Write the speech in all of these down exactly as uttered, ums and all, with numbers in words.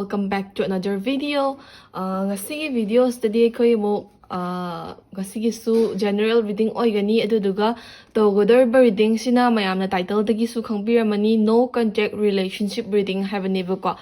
Welcome back to another video. ꯑ, ꯉꯁꯤꯒꯤ videoꯁꯤꯗꯗꯤ ꯑꯩꯈꯣꯏ ꯑꯃꯨꯛ, ꯑ, ꯉꯁꯤꯒꯤꯁꯨ general reading ꯑꯣꯏꯒꯅꯤ, ꯑꯗꯨꯗꯨꯒ ꯇꯧꯒꯗꯧꯔꯤꯕ readingꯁꯤꯅ ꯃꯌꯥꯝꯅ titleꯗꯒꯤꯁꯨ ꯈꯪꯕꯤꯔꯝꯃꯅꯤ, no contact relationship reading ꯍꯥꯏꯕꯅꯦꯕꯀꯣ꯫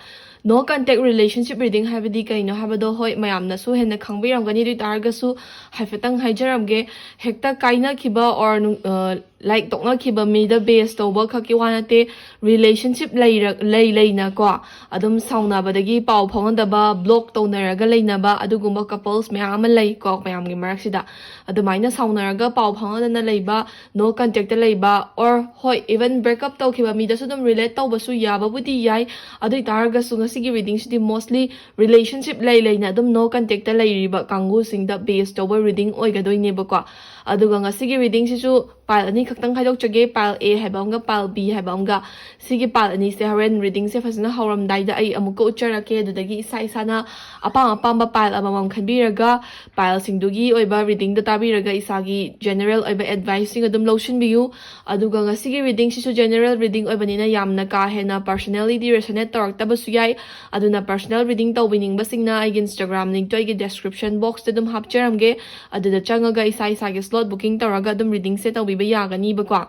No contact relationship reading ꯍꯥꯏꯕꯗꯤ ꯀꯩꯅꯣ ꯍꯥꯏꯕꯗꯣ, ꯍꯣꯏ, ꯃꯌꯥꯝꯅꯁꯨ ꯍꯦꯟꯅ ꯈꯪꯕꯤꯔꯝꯒꯅꯤ, ꯑꯗꯨ ꯑꯣꯏ ꯇꯥꯔꯒꯁꯨ ꯍꯥꯏꯐꯦꯠꯇꯪ ꯍꯥꯏꯖꯔꯝꯒꯦ꯫ ꯍꯦꯛꯇ ꯀꯥꯏꯅꯈꯤꯕ or ꯅꯨꯡ-, ꯑ, like ꯇꯣꯛꯅꯈꯤꯕ ꯃꯤꯗ base ꯇꯧꯕ ꯈꯛꯀꯤ ꯋꯥ ꯅꯠꯇꯦ, relationship ꯂꯩꯔ-, ꯂꯩ ꯂꯩꯅꯀꯣ, ꯑꯗꯨꯝ ꯁꯥꯎꯅꯕꯗꯒꯤ ꯄꯥꯎ ꯐꯥꯎꯅꯗꯕ, block ꯇꯧꯅꯔꯒ ꯂꯩꯅꯕ ꯑꯗꯨꯒꯨꯝꯕ couples ꯃꯌꯥꯝ ꯑꯃ ꯂꯩꯀꯣ ꯃꯌꯥꯝꯒꯤ ꯃꯔꯛꯁꯤꯗ꯫ ꯑꯗꯨꯃꯥꯏꯅ ꯁꯥꯎꯅꯔꯒ ꯄꯥꯎ ꯐꯥꯎꯅꯗꯅ ꯂꯩꯕ, no contactꯇ ꯂꯩꯕ, or ꯍꯣꯏ, even breakup ꯇꯧꯈꯤꯕ ꯃꯤꯗꯁꯨ ꯑꯗꯨꯝ relate ꯇꯧꯕꯁꯨ ꯌꯥꯕꯕꯨꯗꯤ ꯌꯥꯏ꯫ ꯑꯗꯨ ꯑꯣꯏ ꯇꯥꯔꯒꯁꯨ ꯉꯁꯤꯒꯤ readingꯁꯤꯗꯤ mostly relationship ꯂꯩ ꯂꯩꯅ ꯑꯗꯨꯝ no contactꯇ ꯂꯩꯔꯤꯕ ꯀꯥꯡꯕꯨꯁꯤꯡꯗ base ꯇꯧꯕ reading ꯑꯣꯏꯒꯗꯣꯏꯅꯦꯕꯀꯣ꯫ ꯑꯗꯨꯒ ꯉꯁꯤꯒꯤ readingꯁꯤꯁꯨ pile ꯑꯅꯤ ꯈꯛꯇꯪ ꯈꯥꯏꯗꯣꯛꯆꯒꯦ, pile A ꯍꯥꯏꯕ ꯑꯃꯒ pile B ꯍꯥꯏꯕ ꯑꯃꯒ꯫ ꯁꯤꯒꯤ pile ꯑꯅꯤꯁꯦ ꯍꯣꯔꯦꯟ readingꯁꯦ ꯐꯖꯅ ꯍꯧꯔꯝꯗꯥꯏꯗ ꯑꯩ ꯑꯃꯨꯛꯀ ꯎꯠꯆꯔꯛꯀꯦ꯫ ꯑꯗꯨꯗꯒꯤ ꯏꯁꯥ ꯏꯁꯥꯅ ꯑꯄꯥꯝ ꯑꯄꯥꯝꯕ pile ꯑꯃꯃꯝ ꯈꯟꯕꯤꯔꯒ pileꯁꯤꯡꯗꯨꯒꯤ ꯑꯣꯏꯕ readingꯗ ꯇꯥꯕꯤꯔꯒ ꯏꯁꯥꯒꯤ general ꯑꯣꯏꯕ adviceꯁꯤꯡ ꯑꯗꯨꯝ ꯂꯧꯁꯤꯟꯕꯤꯌꯨ꯫ ꯑꯗꯨꯒ ꯉꯁꯤꯒꯤ readingꯁꯤꯁꯨ general reading ꯑꯣꯏꯕꯅꯤꯅ ꯌꯥꯝꯅ ꯀꯥ ꯍꯦꯟꯅ personallyꯗꯤ resonate ꯇꯧꯔꯛꯇꯕꯁꯨ ꯌꯥꯏ꯫ ꯑꯗꯨꯅ personal reading ꯇꯧꯕꯤꯅꯤꯡꯕꯁꯤꯡꯅ ꯑꯩꯒꯤ Instagram linkꯇꯣ ꯑꯩꯒꯤ description boxꯇ ꯑꯗꯨꯝ ꯍꯥꯞꯆꯔꯝꯒꯦ꯫ ꯑꯗꯨꯗ ꯆꯪꯉꯒ ꯏꯁꯥ ꯏꯁꯥꯒꯤ slot booking ꯇꯧꯔꯒ ꯑꯗꯨꯝ readingꯁꯦ ꯇꯧꯕꯤꯕ ꯌꯥꯒꯅꯤꯕꯀꯣ꯫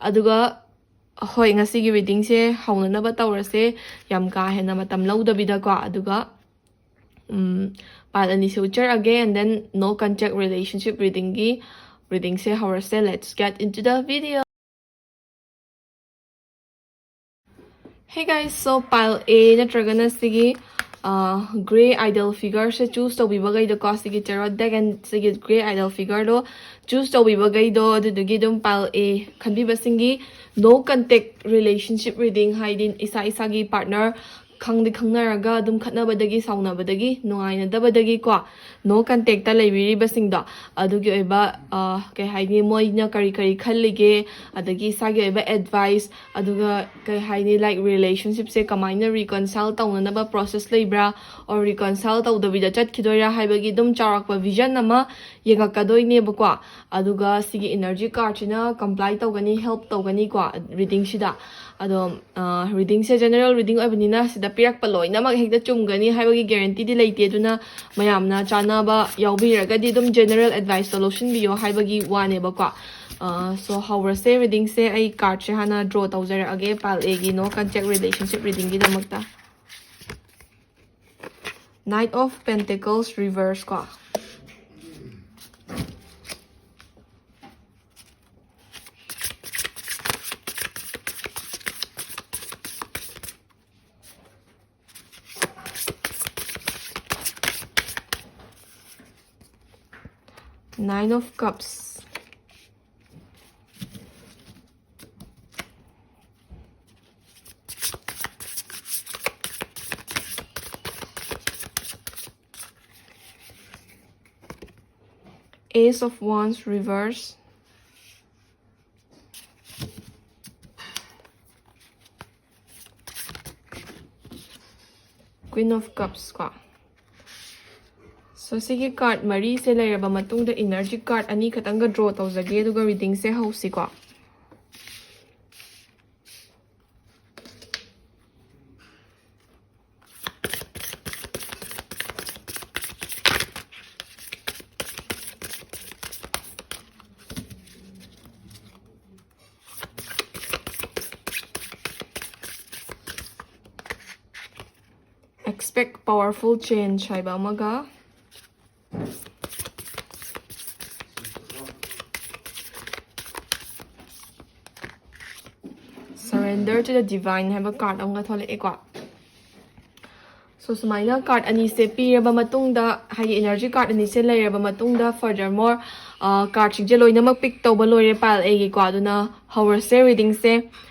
ꯑꯗꯨꯒ ꯍꯣꯏ, ꯉꯁꯤꯒꯤ readingꯁꯦ ꯍꯧꯅꯅꯕ ꯇꯧꯔꯁꯦ, ꯌꯥꯝ ꯀꯥ ꯍꯦꯟꯅ ꯃꯇꯝ ꯂꯧꯗꯕꯤꯗꯀꯣ꯫ ꯑꯗꯨꯒ, ꯎꯝ, pile ꯑꯅꯤꯁꯦ ꯎꯠꯆꯔꯛꯑꯒꯦ, and then no contact relationship readingꯒꯤ readingꯁꯦ ꯍꯧꯔꯁꯦ꯫ Let's get into the video. Hey guys, so pile A ꯅꯠꯇ꯭ꯔꯒꯅ ꯁꯤꯒꯤ, ꯑ, grey idol figureꯁꯦ choose ꯇꯧꯕꯤꯕꯈꯩꯗꯀꯣ, ꯁꯤꯒꯤ tarot deck and ꯁꯤꯒꯤ grey idol figureꯗꯣ choose ꯇꯧꯕꯤꯕꯈꯩꯗꯣ, ꯑꯗꯨꯗꯨꯒꯤ ꯑꯗꯨꯝ pile A ꯈꯟꯕꯤꯕꯁꯤꯡꯒꯤ no contact relationship reading ꯍꯥꯏꯗꯤ ꯏꯁꯥ ꯏꯁꯥꯒꯤ partner ꯈꯪꯗꯤ ꯈꯪꯅꯔꯒ ꯑꯗꯨꯝ ꯈꯠꯅꯕꯗꯒꯤ, ꯁꯥꯎꯅꯕꯗꯒꯤ, ꯅꯨꯡꯉꯥꯏꯅꯗꯕꯗꯒꯤꯀꯣ, no contactꯇ ꯂꯩꯕꯤꯔꯤꯕꯁꯤꯡꯗꯣ, ꯑꯗꯨꯒꯤ ꯑꯣꯏꯕ, ꯑ, ꯀꯩ ꯍꯥꯏꯅꯤ, ꯃꯣꯏꯅ ꯀꯔꯤ ꯀꯔꯤ ꯈꯜꯂꯤꯒꯦ, ꯑꯗꯒꯤ ꯏꯁꯥꯒꯤ ꯑꯣꯏꯕ advice, ꯑꯗꯨꯒ ꯀꯩ ꯍꯥꯏꯅꯤ, like, relationshipꯁꯦ ꯀꯃꯥꯏꯅ reconcile ꯇꯧꯅꯅꯕ process ꯂꯩꯕ꯭ꯔꯥ, or reconcile ꯇꯧꯗꯕꯤꯗ ꯆꯠꯈꯤꯗꯣꯏꯔꯥ ꯍꯥꯏꯕꯒꯤ ꯑꯗꯨꯝ ꯆꯥꯎꯔꯛꯄ vision ꯑꯃ ꯌꯦꯡꯉꯛꯀꯗꯣꯏꯅꯦꯕꯀꯣ꯫ ꯑꯗꯨꯒ ꯁꯤꯒꯤ energy cardꯁꯤꯅ comply ꯇꯧꯒꯅꯤ, help ꯇꯧꯒꯅꯤꯀꯣ readingꯁꯤꯗ꯫ ꯑꯗꯣ, ꯑ, readingꯁꯦ general reading ꯑꯣꯏꯕꯅꯤꯅ ꯁꯤꯗ ꯄꯤꯔꯛꯄ ꯂꯣꯏꯅꯃꯛ ꯍꯦꯛꯇ ꯆꯨꯝꯒꯅꯤ ꯍꯥꯏꯕꯒꯤ ꯒꯦꯔꯦꯟꯇꯤꯗꯤ ꯂꯩꯇꯦ꯫ ꯑꯗꯨꯅ ꯃꯌꯥꯝꯅ ꯆꯥꯅꯕ ꯌꯥꯎꯕꯤꯔꯒꯗꯤ ꯑꯗꯨꯝ ꯖꯦꯅꯔꯦꯜ ꯑꯦꯗꯚꯥꯏꯁꯇꯣ ꯂꯧꯁꯤꯟꯕꯤꯌꯣ ꯍꯥꯏꯕꯒꯤ ꯋꯥꯅꯦꯕꯀꯣ꯫ ꯁꯣ, ꯍꯧꯔꯁꯦ ꯔꯤꯗꯤꯡꯁꯦ꯫ ꯑꯩ ꯀꯥꯔꯠꯁꯦ ꯍꯥꯟꯅ ꯗ꯭ꯔꯣ ꯇꯧꯖꯔꯛꯑꯒꯦ ꯄꯥꯏꯜ ꯑꯦꯒꯤ ꯅꯣ ꯀꯟꯇꯦꯛ ꯔꯤꯂꯦꯁꯟꯁꯤꯞ ꯔꯤꯗꯤꯡꯒꯤꯗꯃꯛꯇ꯫ Knight of Pentacles reverse ꯀꯣ꯫ Nine of Cups. Ace of Wands reverse. Queen of Cups ꯀꯣ꯫ ꯁꯣ, ꯁꯤꯒꯤ ꯀꯥꯔꯠ ꯃꯔꯤꯁꯦ ꯂꯩꯔꯕ ꯃꯇꯨꯡꯗ ꯏꯅꯔꯖꯤ ꯀꯥꯔꯠ ꯑꯅꯤ ꯈꯛꯇꯪꯒ ꯗ꯭ꯔꯣ ꯇꯧꯖꯒꯦ, ꯑꯗꯨꯒ ꯔꯤꯗꯤꯡꯁꯦ ꯍꯧꯁꯤꯀꯣ꯫ Expect powerful change ꯍꯥꯏꯕ ꯑꯃꯒ, Surrender to the Divine ꯍꯥꯏꯕ ꯀꯥꯔꯠ ꯑꯃꯒ ꯊꯣꯛꯂꯛꯑꯦꯀꯣ꯫ ꯁꯣ, ꯁꯨꯃꯥꯏꯅ ꯀꯥꯔꯠ ꯑꯅꯤꯁꯦ ꯄꯤꯔꯕ ꯃꯇꯨꯡꯗ, ꯍꯥꯏꯗꯤ ꯏꯅꯔꯖꯤ ꯀꯥꯔꯠ ꯑꯅꯤꯁꯦ ꯂꯩꯔꯕ ꯃꯇꯨꯡꯗ, furthermore, ꯀꯥꯔꯠꯁꯤꯡꯁꯦ ꯂꯣꯏꯅꯃꯛ ꯄꯤꯛ ꯇꯧꯕ ꯂꯣꯏꯔꯦ ꯄꯥꯏꯜ ꯑꯦꯒꯤꯀꯣ꯫ ꯑꯗꯨꯅ ꯍꯧꯔꯁꯦ ꯔꯤꯗꯤꯡꯁꯦ꯫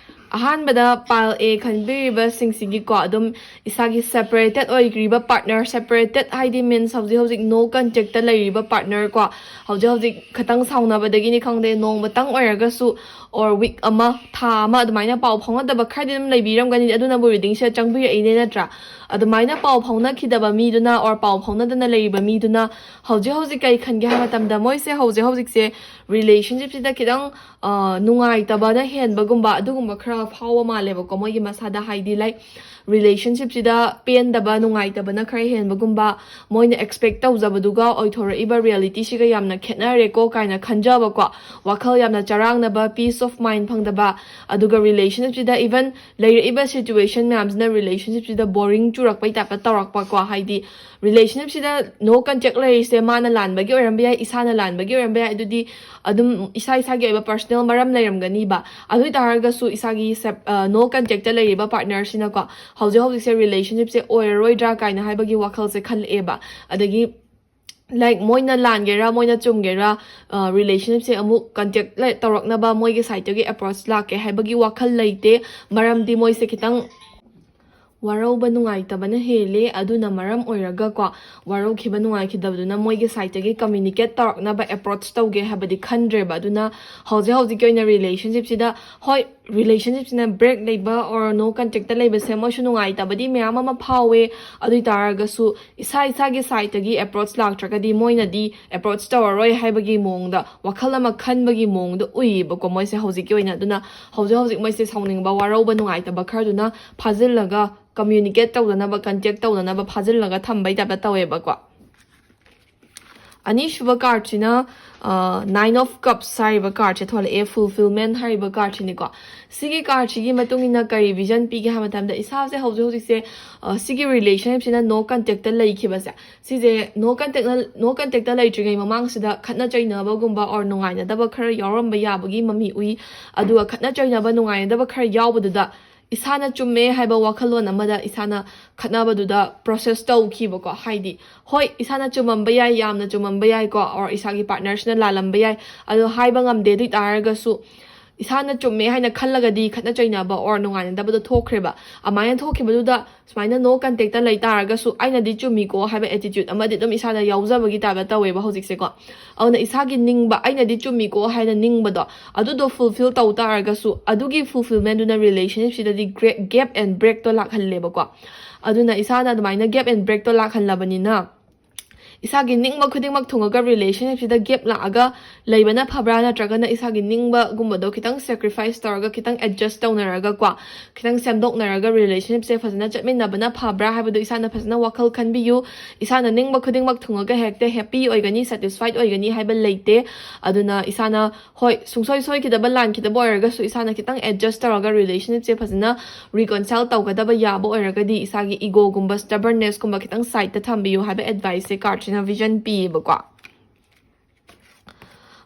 ꯑꯍꯥꯟꯕꯗ ꯄꯥꯏꯜ ꯑꯦ ꯈꯟꯕꯤꯔꯤꯕꯁꯤꯡꯁꯤꯒꯤꯀꯣ, ꯑꯗꯨꯝ ꯏꯁꯥꯒꯤ ꯁꯦꯄꯔꯦꯇꯦꯠ ꯑꯣꯏꯈ꯭ꯔꯤꯕ ꯄꯥꯔꯠꯅꯔ, ꯁꯦꯄꯔꯦꯇꯦꯠ ꯍꯥꯏꯗꯤ ꯃꯤꯟꯁ ꯍꯧꯖꯤꯛ ꯍꯧꯖꯤꯛ ꯅꯣ ꯀꯟꯇꯦꯛꯇ ꯂꯩꯔꯤꯕ ꯄꯥꯔꯠꯅꯔ ꯀꯣ, ꯍꯧꯖꯤꯛ ꯍꯧꯖꯤꯛ ꯈꯇꯪ ꯁꯥꯎꯅꯕꯗꯒꯤꯅꯤ ꯈꯪꯗꯦ, ꯅꯣꯡꯃꯇꯪ ꯑꯣꯏꯔꯒꯁꯨ or ꯋꯤꯛ ꯑꯃ, ꯊꯥ ꯑꯃ ꯑꯗꯨꯃꯥꯏꯅ ꯄꯥꯎ ꯐꯥꯎꯅꯗꯕ ꯈꯔꯗꯤ ꯑꯗꯨꯝ ꯂꯩꯕꯤꯔꯝꯒꯅꯤ, ꯑꯗꯨꯅꯕꯨ ꯔꯤꯗꯤꯡꯁꯤꯗ ꯆꯪꯕꯤꯔꯛꯏꯅꯦ ꯅꯠꯇ꯭ꯔꯥ? ꯑꯗꯨꯃꯥꯏꯅ ꯄꯥꯎ ꯐꯥꯎꯅꯈꯤꯗꯕ ꯃꯤꯗꯨꯅ or ꯄꯥꯎ ꯐꯥꯎꯅꯗꯅ ꯂꯩꯔꯤꯕ ꯃꯤꯗꯨꯅ ꯍꯧꯖꯤꯛ ꯍꯧꯖꯤꯛ ꯀꯔꯤ ꯈꯟꯒꯦ ꯍꯥꯏꯕ ꯃꯇꯝꯗ, ꯃꯣꯏꯁꯦ ꯍꯧꯖꯤꯛ ꯍꯧꯖꯤꯛꯁꯦ ꯔꯤꯂꯦꯁꯟꯁꯤꯞꯁꯤꯗ ꯈꯤꯇꯪ, ꯑ, ꯅꯨꯡꯉꯥꯏꯇꯕꯅ ꯍꯦꯟꯕꯒꯨꯝꯕ ꯑꯗꯨꯒꯨꯝꯕ ꯈꯔ ꯐꯥꯎꯕ ꯃꯥꯜꯂꯦꯕꯀꯣ ꯃꯣꯏꯒꯤ ꯃꯁꯥꯗ, ꯍꯥꯏꯗꯤ ꯂꯥꯏꯛ ꯔꯤꯂꯦꯁꯟꯁꯤꯞꯁꯤꯗ ꯄꯦꯟꯗꯕ, ꯅꯨꯡꯉꯥꯏꯇꯕꯅ ꯈꯔ ꯍꯦꯟꯕꯒꯨꯝꯕ, ꯃꯣꯏꯅ ꯑꯦꯛꯁꯄꯦꯛ ꯇꯧꯖꯕꯗꯨꯒ ꯑꯣꯏꯊꯣꯔꯛꯏꯕ ꯔꯤꯌꯦꯂꯤꯇꯤꯁꯤꯒ ꯌꯥꯝꯅ ꯈꯦꯠꯅꯔꯦꯀꯣ ꯀꯥꯏꯅ ꯈꯟꯖꯕꯀꯣ, ꯋꯥꯈꯜ ꯌꯥꯝꯅ ꯆꯔꯥꯡꯅꯕ, peace of mind ꯐꯪꯗꯕ, ꯑꯗꯨꯒ ꯔꯤꯂꯦꯁꯟꯁꯤꯞꯁꯤꯗ ꯏꯚꯟ ꯂꯩꯔꯛꯏꯕ ꯁꯤꯆꯨꯋꯦꯁꯟ ꯃꯌꯥꯝꯁꯤꯅ ꯔꯤꯂꯦꯁꯟꯁꯤꯞꯁꯤꯗ ꯕꯣꯔꯤꯡ ꯆꯨꯔꯛꯄꯩ ꯇꯥꯏꯞꯇ ꯇꯧꯔꯛꯄꯀꯣ, ꯍꯥꯏꯗꯤ ꯔꯤꯂꯦꯁꯟꯁꯤꯞꯁꯤꯗ ꯅꯣ ꯀꯟꯇꯦꯛ ꯂꯩꯔꯤꯁꯦ ꯃꯥꯅ ꯂꯥꯟꯕꯒꯤ ꯑꯣꯏꯔꯝꯕ ꯌꯥꯏ, ꯏꯁꯥꯅ ꯂꯥꯟꯕꯒꯤ ꯑꯣꯏꯔꯝꯕ ꯌꯥꯏ, ꯑꯗꯨꯗꯤ ꯑꯗꯨꯝ ꯏꯁꯥ ꯏꯁꯥꯒꯤ ꯑꯣꯏꯕ ꯄꯔꯁꯅꯦꯜ ꯃꯔꯝ ꯂꯩꯔꯝꯒꯅꯤꯕ꯫ ꯑꯗꯨ ꯑꯣꯏ ꯇꯥꯔꯒꯁꯨ ꯏꯁꯥꯒꯤ ꯅꯣ ꯀꯟꯇꯦꯛꯇ ꯂꯩꯔꯤꯕ ꯄꯥꯔꯠꯅꯔꯁꯤꯅꯀꯣ ꯍꯧꯖꯤꯛ ꯍꯧꯖꯤꯛꯁꯦ ꯔꯤꯂꯦꯁꯟꯁꯤꯞꯁꯦ ꯑꯣꯏꯔꯔꯣꯏꯗ꯭ꯔꯥ ꯀꯥꯏꯅ ꯍꯥꯏꯕꯒꯤ ꯋꯥꯈꯜꯁꯦ ꯈꯜꯂꯛꯑꯦꯕ꯫ ꯑꯗꯒꯤ ꯂꯥꯏꯛ ꯃꯣꯏꯅ ꯂꯥꯟꯒꯦꯔꯥ ꯃꯣꯏꯅ ꯆꯨꯝꯒꯦꯔꯥ, ꯔꯤꯂꯦꯁꯟꯁꯤꯞꯁꯦ ꯑꯃꯨꯛ ꯀꯟꯇꯦꯛ ꯇꯧꯔꯛꯅꯕ ꯃꯣꯏꯒꯤ ꯁꯥꯏꯠꯇꯒꯤ ꯑꯦꯄ꯭ꯔꯣꯆ ꯂꯥꯛꯀꯦ ꯍꯥꯏꯕꯒꯤ ꯋꯥꯈꯜ ꯂꯩꯇꯦ꯫ ꯃꯔꯝꯗꯤ ꯃꯣꯏꯁꯦ ꯈꯤꯇꯪ ꯋꯥꯔꯧꯕ ꯅꯨꯡꯉꯥꯏꯇꯕꯅ ꯍꯦꯜꯂꯦ꯫ ꯑꯗꯨꯅ ꯃꯔꯝ ꯑꯣꯏꯔꯒꯀꯣ ꯋꯥꯔꯧꯈꯤꯕ ꯅꯨꯡꯉꯥꯏꯈꯤꯗꯕꯗꯨꯅ ꯃꯣꯏꯒꯤ ꯁꯥꯏꯠꯇꯒꯤ ꯀꯝꯃ꯭ꯌꯨꯅꯤꯀꯦꯠ ꯇꯧꯔꯛꯅꯕ ꯑꯦꯄ꯭ꯔꯣꯆ ꯇꯧꯒꯦ ꯍꯥꯏꯕꯗꯤ ꯈꯟꯗ꯭ꯔꯦꯕ꯫ ꯑꯗꯨꯅ ꯍꯧꯖꯤꯛ ꯍꯧꯖꯤꯛꯀꯤ ꯑꯣꯏꯅ ꯔꯤꯂꯦꯁꯟꯁꯤꯞꯁꯤꯗ, ꯍꯣꯏ, ꯔꯤꯂꯦꯁꯟꯁꯤꯞꯁꯤꯅ ꯕ꯭ꯔꯦꯛ ꯂꯩꯕ ꯑꯣꯔ ꯅꯣ ꯀꯟꯇꯦꯛꯇ ꯂꯩꯕꯁꯦ ꯃꯣꯏꯁꯨ ꯅꯨꯡꯉꯥꯏꯇꯕꯗꯤ ꯃꯌꯥꯝ ꯑꯃ ꯐꯥꯎꯋꯦ꯫ ꯑꯗꯨ ꯑꯣꯏ ꯇꯥꯔꯒꯁꯨ ꯏꯁꯥ ꯏꯁꯥꯒꯤ ꯁꯥꯏꯠꯇꯒꯤ ꯑꯦꯄ꯭ꯔꯣꯆ ꯂꯥꯛꯇ꯭ꯔꯒꯗꯤ ꯃꯣꯏꯅꯗꯤ ꯑꯦꯄ꯭ꯔꯣꯆ ꯇꯧꯔꯔꯣꯏ ꯍꯥꯏꯕꯒꯤ ꯃꯑꯣꯡꯗ, ꯋꯥꯈꯜ ꯑꯃ ꯈꯟꯕꯒꯤ ꯃꯑꯣꯡꯗ ꯎꯏꯌꯦꯕꯀꯣ ꯃꯣꯏꯁꯦ ꯍꯧꯖꯤꯛꯀꯤ ꯑꯣꯏꯅ꯫ ꯑꯗꯨꯅ ꯍꯧꯖꯤꯛ ꯍꯧꯖꯤꯛ ꯃꯣꯏꯁꯦ ꯁꯥꯎꯅꯤꯡꯕ, ꯋꯥꯔꯧꯕ, ꯅꯨꯡꯉꯥꯏꯇꯕ ꯈꯔꯗꯨꯅ ꯐꯥꯖꯤꯜꯂꯒ, ꯀꯝꯃ꯭ꯌꯨꯅꯤꯀꯦꯠ ꯇꯧꯗꯅꯕ, ꯀꯟꯇꯦꯛ ꯇꯧꯗꯅꯕ ꯐꯥꯖꯤꯜꯂꯒ ꯊꯝꯕꯩ ꯇꯥꯏꯞꯇ ꯇꯧꯋꯦꯕꯀꯣ꯫ ꯑꯅꯤꯁꯨꯕ ꯀꯥꯔꯠꯁꯤꯅ Nine of Cups ꯍꯥꯏꯔꯤꯕ ꯀꯥꯔꯠꯁꯦ ꯊꯣꯛꯂꯛꯑꯦ, ꯐꯨꯜꯐꯤꯜꯃꯦꯟ ꯍꯥꯏꯔꯤꯕ ꯀꯥꯔꯠꯁꯤꯅꯤꯀꯣ꯫ ꯁꯤꯒꯤ ꯀꯥꯔꯠꯁꯤꯒꯤ ꯃꯇꯨꯡ ꯏꯟꯅ ꯀꯔꯤ ꯚꯤꯖꯟ ꯄꯤꯒꯦ ꯍꯥꯏꯕ ꯃꯇꯝꯗ, ꯏꯁꯥꯁꯦ ꯍꯧꯖꯤꯛ ꯍꯧꯖꯤꯛꯁꯦ, ꯑ, ꯁꯤꯒꯤ ꯔꯤꯂꯦꯁꯟꯁꯤꯞꯁꯤꯅ ꯅꯣ ꯀꯟꯇꯦꯛꯇ ꯂꯩꯈꯤꯕꯁꯦ, ꯁꯤꯁꯦ ꯅꯣ ꯀꯟꯇꯦꯛꯅ, ꯅꯣ ꯀꯟꯇꯦꯛꯇ ꯂꯩꯇ꯭ꯔꯤꯉꯩ ꯃꯃꯥꯡꯁꯤꯗ ꯈꯠꯅ ꯆꯩꯅꯕꯒꯨꯝꯕ ꯑꯣꯔ ꯅꯨꯡꯉꯥꯏꯅꯗꯕ ꯈꯔ ꯌꯥꯎꯔꯝꯕ ꯌꯥꯕꯒꯤ ꯃꯃꯤ ꯎꯏ꯫ ꯑꯗꯨꯒ ꯈꯠꯅ ꯆꯩꯅꯕ, ꯅꯨꯡꯉꯥꯏꯅꯗꯕ ꯈꯔ ꯌꯥꯎꯕꯗꯨꯗ ꯏꯁꯥꯅ ꯆꯨꯝꯃꯦ ꯍꯥꯏꯕ ꯋꯥꯈꯜꯂꯣꯟ ꯑꯃꯗ ꯏꯁꯥꯅ ꯈꯠꯅꯕꯗꯨꯗ ꯄ꯭ꯔꯣꯁꯦꯁ ꯇꯧꯈꯤꯕꯀꯣ꯫ ꯍꯥꯏꯗꯤ, ꯍꯣꯏ, ꯏꯁꯥꯅ ꯆꯨꯝꯃꯝꯕ ꯌꯥꯏ, ꯌꯥꯝꯅ ꯆꯨꯝꯃꯝꯕ ꯌꯥꯏꯀꯣ, ꯑꯣꯔ ꯏꯁꯥꯒꯤ ꯄꯥꯔꯠꯅꯔꯁꯤꯅ ꯂꯥꯜꯂꯝꯕ ꯌꯥꯏ, ꯑꯗꯣ ꯍꯥꯏꯕ ꯉꯝꯗꯦ꯫ ꯑꯗꯨ ꯑꯣꯏ ꯇꯥꯔꯒꯁꯨ ꯏꯁꯥꯅ ꯆꯨꯝꯃꯦ ꯍꯥꯏꯅ ꯈꯜꯂꯒꯗꯤ ꯈꯠꯅ ꯆꯩꯅꯕ ꯑꯣꯔ ꯅꯨꯡꯉꯥꯏꯅꯗꯕꯗꯣ ꯊꯣꯛꯈ꯭ꯔꯦꯕ꯫ ꯑꯗꯨꯃꯥꯏꯅ ꯊꯣꯛꯈꯤꯕꯗꯨꯗ ꯁꯨꯃꯥꯏꯅ ꯅꯣ ꯀꯟꯇꯦꯛꯇ ꯂꯩ ꯇꯥꯔꯒꯁꯨ ꯑꯩꯅꯗꯤ ꯆꯨꯝꯃꯤꯀꯣ ꯍꯥꯏꯕ ꯑꯦꯇꯤꯇ꯭ꯌꯨꯠ ꯑꯃꯗꯤ ꯑꯗꯨꯝ ꯏꯁꯥꯗ ꯌꯥꯎꯖꯕꯒꯤ ꯇꯥꯏꯞꯇ ꯇꯧꯋꯦꯕ ꯍꯧꯖꯤꯛꯁꯦꯀꯣ꯫ ꯑꯗꯨꯅ ꯏꯁꯥꯒꯤ ꯅꯤꯡꯕ, ꯑꯩꯅꯗꯤ ꯆꯨꯝꯃꯤꯀꯣ ꯍꯥꯏꯅ ꯅꯤꯡꯕꯗꯣ, ꯑꯗꯨꯗꯣ ꯐꯨꯜꯐꯤꯜ ꯇꯧ ꯇꯥꯔꯒꯁꯨ ꯑꯗꯨꯒꯤ ꯐꯨꯜꯐꯤꯜꯃꯦꯟꯗꯨꯅ ꯔꯤꯂꯦꯁꯟꯁꯤꯞꯁꯤꯗꯗꯤ ꯒ꯭ꯔꯦ-, ꯒꯦꯞ ꯑꯦꯟ ꯕ꯭ꯔꯦꯛꯇꯣ ꯂꯥꯛꯍꯜꯂꯦꯕꯀꯣ꯫ ꯑꯗꯨꯅ ꯏꯁꯥꯅ ꯑꯗꯨꯃꯥꯏꯅ ꯒꯦꯞ ꯑꯦꯟ ꯕ꯭ꯔꯦꯛꯇꯣ ꯂꯥꯛꯍꯜꯂꯕꯅꯤꯅ ꯏꯁꯥꯒꯤ ꯅꯤꯡꯕ ꯈꯨꯗꯤꯡꯃꯛ ꯊꯨꯡꯉꯒ relationshipꯁꯤꯗ gap ꯂꯥꯛꯑꯒ ꯂꯩꯕꯅ ꯐꯕ꯭ꯔꯥ, ꯅꯠꯇ꯭ꯔꯒꯅ ꯏꯁꯥꯒꯤ ꯅꯤꯡꯕꯒꯨꯝꯕꯗꯣ ꯈꯤꯇꯪ sacrifice ꯇꯧꯔꯒ, ꯈꯤꯇꯪ adjust ꯇꯧꯅꯔꯒꯀꯣ, ꯈꯤꯇꯪ ꯁꯦꯝꯗꯣꯛꯅꯔꯒ relationshipꯁꯦ ꯐꯖꯅ ꯆꯠꯃꯤꯟꯅꯕꯅ ꯐꯕ꯭ꯔꯥ ꯍꯥꯏꯕꯗꯣ ꯏꯁꯥꯅ ꯐꯖꯅ ꯋꯥꯈꯜ ꯈꯟꯕꯤꯌꯨ꯫ ꯏꯁꯥꯅ ꯅꯤꯡꯕ ꯈꯨꯗꯤꯡꯃꯛ ꯊꯨꯡꯉꯒ ꯍꯦꯛꯇ happy ꯑꯣꯏꯒꯅꯤ, satisfied ꯑꯣꯏꯒꯅꯤ ꯍꯥꯏꯕ ꯂꯩꯇꯦ꯫ ꯑꯗꯨꯅ ꯏꯁꯥꯅ, ꯍꯣꯏ, ꯁꯨꯡꯁꯣꯏ ꯁꯣꯏꯈꯤꯗꯕ, ꯂꯥꯟꯈꯤꯗꯕ ꯑꯣꯏꯔꯒꯁꯨ ꯏꯁꯥꯅ ꯈꯤꯇꯪ adjust ꯇꯧꯔꯒ relationshipꯁꯦ ꯐꯖꯅ reconcile ꯇꯧꯒꯗꯕ ꯌꯥꯕ ꯑꯣꯏꯔꯒꯗꯤ ꯏꯁꯥꯒꯤ egoꯒꯨꯝꯕ, stubbornnessꯀꯨꯝꯕ ꯈꯤꯇꯪ sideꯇ ꯊꯝꯕꯤꯌꯨ ꯍꯥꯏꯕ adviceꯁꯦ cardꯁꯤꯅ vision ꯄꯤꯌꯦꯕꯀꯣ꯫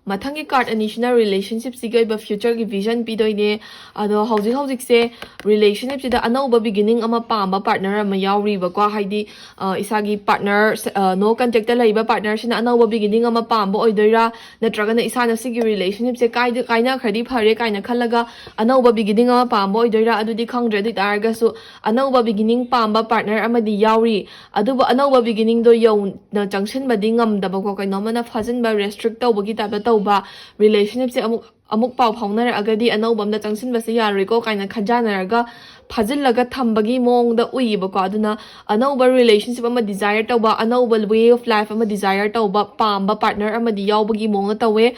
ꯃꯊꯪꯒꯤ card ꯑꯅꯤꯁꯤꯅ relationshipꯁꯤꯒꯤ ꯑꯣꯏꯕ futureꯒꯤ vision ꯄꯤꯗꯣꯏꯅꯦ꯫ ꯑꯗꯣ ꯍꯧꯖꯤꯛ ꯍꯧꯖꯤꯛꯁꯦ relationshipꯁꯤꯗ ꯑꯅꯧꯕ beginning ꯑꯃ ꯄꯥꯝꯕ partner ꯑꯃ ꯌꯥꯎꯔꯤꯕꯀꯣ꯫ ꯍꯥꯏꯗꯤ, ꯑ, ꯏꯁꯥꯒꯤ partner, ꯑ, no contactꯇ ꯂꯩꯔꯤꯕ partnerꯁꯤꯅ ꯑꯅꯧꯕ beginning ꯑꯃ ꯄꯥꯝꯕ ꯑꯣꯏꯗꯣꯏꯔꯥ, ꯅꯠꯇ꯭ꯔꯒꯅ ꯏꯁꯥꯅ ꯁꯤꯒꯤ relationshipꯁꯦ ꯀꯥꯏꯗ-, ꯀꯥꯏꯅꯈ꯭ꯔꯗꯤ ꯐꯔꯦ ꯀꯥꯏꯅ ꯈꯜꯂꯒ ꯑꯅꯧꯕ beginning ꯑꯃ ꯄꯥꯝꯕ ꯑꯣꯏꯗꯣꯏꯔꯥ, ꯑꯗꯨꯗꯤ ꯈꯪꯗ꯭ꯔꯦ꯫ ꯑꯗꯨ ꯑꯣꯏꯇꯥꯔꯒꯁꯨ ꯑꯅꯧꯕ beginning ꯄꯥꯝꯕ partner ꯑꯃꯗꯤ ꯌꯥꯎꯔꯤ꯫ ꯑꯗꯨꯕꯨ ꯑꯅꯧꯕ beginningꯗꯣ ꯌꯧꯅ ꯆꯪꯁꯤꯟꯕꯗꯤ ꯉꯝꯗꯕꯀꯣ, ꯀꯩꯅꯣꯝꯃꯅ ꯐꯥꯖꯤꯟꯕ, restrict ꯇꯧꯕꯒꯤ typeꯇ ꯇꯧꯕ, relationshipꯁꯦ ꯑꯃꯨꯛ, ꯑꯃꯨꯛ ꯄꯥꯎ ꯐꯥꯎꯅꯔꯛꯑꯒꯗꯤ ꯑꯅꯧꯕ ꯑꯝꯗ ꯆꯪꯁꯤꯟꯕꯁꯦ ꯌꯥꯔꯣꯏꯀꯣ ꯀꯥꯏꯅ ꯈꯟꯖꯥꯟꯅꯔꯒ ꯐꯥꯖꯤꯜꯂꯒ ꯊꯝꯕꯒꯤ ꯃꯑꯣꯡꯗ ꯎꯏꯌꯦꯕꯀꯣ꯫ ꯑꯗꯨꯅ ꯑꯅꯧꯕ relationship ꯑꯃ desire ꯇꯧꯕ, ꯑꯅꯧꯕ way of life ꯑꯃ desire ꯇꯧꯕ, ꯄꯥꯝꯕ partner ꯑꯃꯗꯤ ꯌꯥꯎꯕꯒꯤ ꯃꯑꯣꯡꯗ ꯇꯧꯋꯦ꯫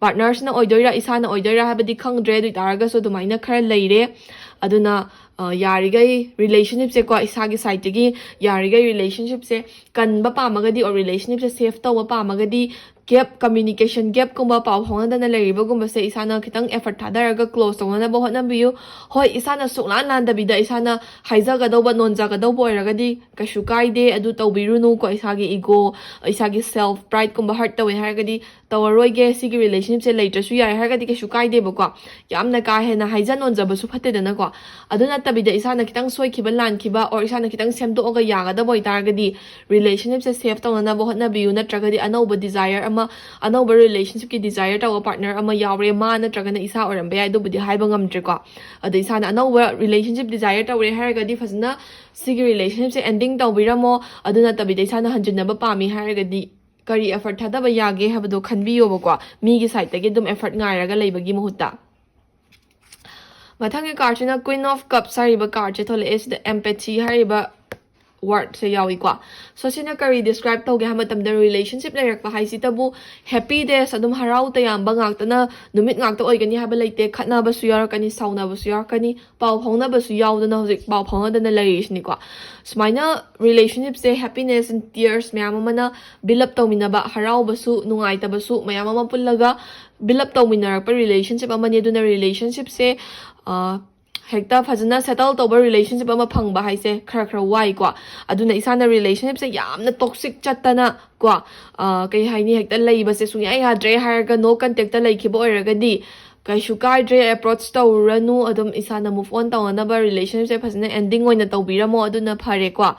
Partnerꯁꯤꯅ ꯑꯣꯏꯗꯣꯏꯔꯥ, ꯏꯁꯥꯅ ꯑꯣꯏꯗꯣꯏꯔꯥ ꯍꯥꯏꯕꯗꯤ ꯈꯪꯗ꯭ꯔꯦ, ꯑꯗꯨ ꯑꯣꯏꯇꯥꯔꯒꯁꯨ ꯑꯗꯨꯃꯥꯏꯅ ꯈꯔ ꯂꯩꯔꯦ꯫ ꯑꯗꯨꯅ, ꯑ, ꯌꯥꯔꯤꯈꯩ relationshipꯁꯦꯀꯣ, ꯏꯁꯥꯒꯤ sideꯇꯒꯤ ꯌꯥꯔꯤꯈꯩ relationshipꯁꯦ ꯀꯟꯕ ꯄꯥꯝꯃꯒꯗꯤ, or relationshipꯁꯦ safe ꯇꯧꯕ ꯄꯥꯝꯃꯒꯗꯤ, gap, communication gapꯀꯨꯝꯕ, ꯄꯥꯎ ꯐꯥꯎꯅꯗꯅ ꯂꯩꯔꯤꯕꯒꯨꯝꯕꯁꯦ ꯏꯁꯥꯅ ꯈꯤꯇꯪ effort ꯊꯥꯗꯔꯒ close ꯇꯧꯅꯅꯕ ꯍꯣꯠꯅꯕꯤꯌꯨ꯫ ꯍꯣꯏ, ꯏꯁꯥꯅ ꯁꯨꯛꯂꯥꯟ ꯂꯥꯟꯗꯕꯤꯗ ꯏꯁꯥꯅ ꯍꯥꯏꯖꯒꯗꯧꯕ, ꯅꯣꯟꯖꯒꯗꯧꯕ ꯑꯣꯏꯔꯒꯗꯤ ꯀꯩꯁꯨ ꯀꯥꯏꯗꯦ, ꯑꯗꯨ ꯇꯧꯕꯤꯔꯨꯅꯨꯀꯣ꯫ ꯏꯁꯥꯒꯤ ego, ꯏꯁꯥꯒꯤ self prideꯀꯨꯝꯕ hurt ꯇꯧꯋꯦ ꯍꯥꯏꯔꯒꯗꯤ ꯇꯧꯔꯔꯣꯏꯒꯦ, ꯁꯤꯒꯤ relationshipꯁꯦ ꯂꯩꯇ꯭ꯔꯁꯨ ꯌꯥꯏ ꯍꯥꯏꯔꯒꯗꯤ ꯀꯩꯁꯨ ꯀꯥꯏꯗꯦꯕꯀꯣ꯫ ꯌꯥꯝꯅ ꯀꯥ ꯍꯦꯟꯅ ꯍꯥꯏꯖ ꯅꯣꯟꯖꯕꯁꯨ ꯐꯠꯇꯦꯗꯅꯀꯣ꯫ ꯑꯗꯨ ꯅꯠꯇꯕꯤꯗ ꯏꯁꯥꯅ ꯈꯤꯇꯪ ꯁꯣꯏꯈꯤꯕ, ꯂꯥꯟꯈꯤꯕ, or ꯏꯁꯥꯅ ꯈꯤꯇꯪ ꯁꯦꯝꯗꯣꯛꯑꯒ ꯌꯥꯒꯗꯕ ꯑꯣꯏꯇꯥꯔꯒꯗꯤ relationshipꯁꯦ safe ꯇꯧꯅꯅꯕ ꯍꯣꯠꯅꯕꯤꯌꯨ, ꯅꯠꯇ꯭ꯔꯒꯗꯤ ꯑꯅꯧꯕ desire ꯑꯃ, ꯑꯅꯧꯕ relationshipꯀꯤ desire ꯇꯧꯕ partner ꯑꯃ ꯌꯥꯎꯔꯦ, ꯃꯥ ꯅꯠꯇ꯭ꯔꯒꯅ ꯏꯁꯥ ꯑꯣꯏꯔꯝꯕ ꯌꯥꯏ, ꯑꯗꯨꯕꯨꯗꯤ ꯍꯥꯏꯕ ꯉꯝꯗ꯭ꯔꯦꯀꯣ꯫ ꯑꯗꯣ ꯏꯁꯥꯅ ꯑꯅꯧꯕ relationship desire ꯇꯧꯔꯦ ꯍꯥꯏꯔꯒꯗꯤ ꯐꯖꯅ ꯁꯤꯒꯤ relationshipꯁꯦ ending ꯇꯧꯕꯤꯔꯝꯃꯣ꯫ ꯑꯗꯨ ꯅꯠꯇꯕꯤꯗ ꯏꯁꯥꯅ ꯍꯟꯖꯤꯟꯅꯕ ꯄꯥꯝꯃꯤ ꯍꯥꯏꯔꯒꯗꯤ ꯀꯔꯤ effort ꯊꯥꯗꯕ ꯌꯥꯒꯦ ꯍꯥꯏꯕꯗꯣ ꯈꯟꯕꯤꯌꯣꯕꯀꯣ꯫ ꯃꯤꯒꯤ sideꯇꯒꯤ ꯑꯗꯨꯝ effort ꯉꯥꯏꯔꯒ ꯂꯩꯕꯒꯤ ꯃꯍꯨꯠꯇ꯫ ꯃꯊꯪꯒꯤ cardꯁꯤꯅ Queen of Cups ꯍꯥꯏꯔꯤꯕ cardꯁꯦ ꯊꯣꯛꯂꯛꯑꯦ꯫ ꯁꯤꯗ empathy ꯍꯥꯏꯔꯤꯕ ꯋꯥꯔꯗꯁꯦ ꯌꯥꯎꯏꯀꯣ꯫ ꯁꯣ ꯁꯤꯅ ꯀꯔꯤ ꯗꯤꯁꯀ꯭ꯔꯥꯏꯕ ꯇꯧꯒꯦ ꯍꯥꯏꯕ ꯃꯇꯝꯗ, ꯔꯤꯂꯦꯁꯟꯁꯤꯞ ꯂꯩꯔꯛꯄ ꯍꯥꯏꯁꯤꯇꯕꯨ ꯍꯦꯄꯤ ꯗꯦꯁ, ꯑꯗꯨꯝ ꯍꯔꯥꯎ ꯇꯌꯥꯝꯕ ꯉꯥꯛꯇꯅ, ꯅꯨꯃꯤꯠ ꯉꯥꯛꯇ ꯑꯣꯏꯒꯅꯤ ꯍꯥꯏꯕ ꯂꯩꯇꯦ꯫ ꯈꯠꯅꯕꯁꯨ ꯌꯥꯎꯔꯛꯀꯅꯤ, ꯁꯥꯎꯅꯕꯁꯨ ꯌꯥꯎꯔꯛꯀꯅꯤ, ꯄꯥꯎ ꯐꯥꯎꯅꯕꯁꯨ ꯌꯥꯎꯗꯅ ꯍꯧꯖꯤꯛ ꯄꯥꯎ ꯐꯥꯎꯅꯗꯅ ꯂꯩꯔꯤꯁꯤꯅꯤꯀꯣ꯫ ꯁꯨꯃꯥꯏꯅ ꯔꯤꯂꯦꯁꯟꯁꯤꯞꯁꯦ ꯍꯦꯄꯤꯅꯦꯁ ꯑꯦꯟ ꯇꯤꯌꯔꯁ ꯃꯌꯥꯝ ꯑꯃꯅ ꯕꯤꯜ ꯑꯞ ꯇꯧꯃꯤꯟꯅꯕ, ꯍꯔꯥꯎꯕꯁꯨ ꯅꯨꯡꯉꯥꯏꯇꯕꯁꯨ ꯃꯌꯥꯝ ꯑꯃ ꯄꯨꯜꯂꯒ ꯕꯤꯜ ꯑꯞ ꯇꯧꯃꯤꯟꯅꯔꯛꯄ ꯔꯤꯂꯦꯁꯟꯁꯤꯞ ꯑꯃꯅꯤ꯫ ꯑꯗꯨꯅ ꯔꯤꯂꯦꯁꯟꯁꯤꯞꯁꯦ ꯍꯦꯛꯇ ꯐꯖꯅ ꯁꯦꯇꯜ ꯇꯧꯕ ꯔꯤꯂꯦꯁꯟꯁꯤꯞ ꯑꯃ ꯐꯪꯕ ꯍꯥꯏꯁꯦ ꯈꯔ ꯈꯔ ꯋꯥꯏꯀꯣ꯫ ꯑꯗꯨꯅ ꯏꯁꯥꯅ ꯔꯤꯂꯦꯁꯟꯁꯤꯞꯁꯦ ꯌꯥꯝꯅ ꯇꯣꯛꯁꯤꯛ ꯆꯠꯇꯅ ꯀꯣ, ꯀꯩ ꯍꯥꯏꯅꯤ, ꯍꯦꯛꯇ ꯂꯩꯕꯁꯦ ꯁꯨꯡꯌꯥ ꯌꯥꯗ꯭ꯔꯦ ꯍꯥꯏꯔꯒ ꯅꯣ ꯀꯟꯇꯦꯛꯇ ꯂꯩꯈꯤꯕ ꯑꯣꯏꯔꯒꯗꯤ ꯀꯩꯁꯨ ꯀꯥꯏꯗ꯭ꯔꯦ, ꯑꯦꯄ꯭ꯔꯣꯆ ꯇꯧꯔꯨꯔꯅꯨ, ꯑꯗꯨꯝ ꯏꯁꯥꯅ ꯃꯨꯚ ꯑꯣꯟ ꯇꯧꯅꯅꯕ ꯔꯤꯂꯦꯁꯟꯁꯤꯞꯁꯦ ꯐꯖꯅ ꯑꯦꯟꯗꯤꯡ ꯑꯣꯏꯅ ꯇꯧꯕꯤꯔꯝꯃꯣ, ꯑꯗꯨꯅ ꯐꯔꯦꯀꯣ꯫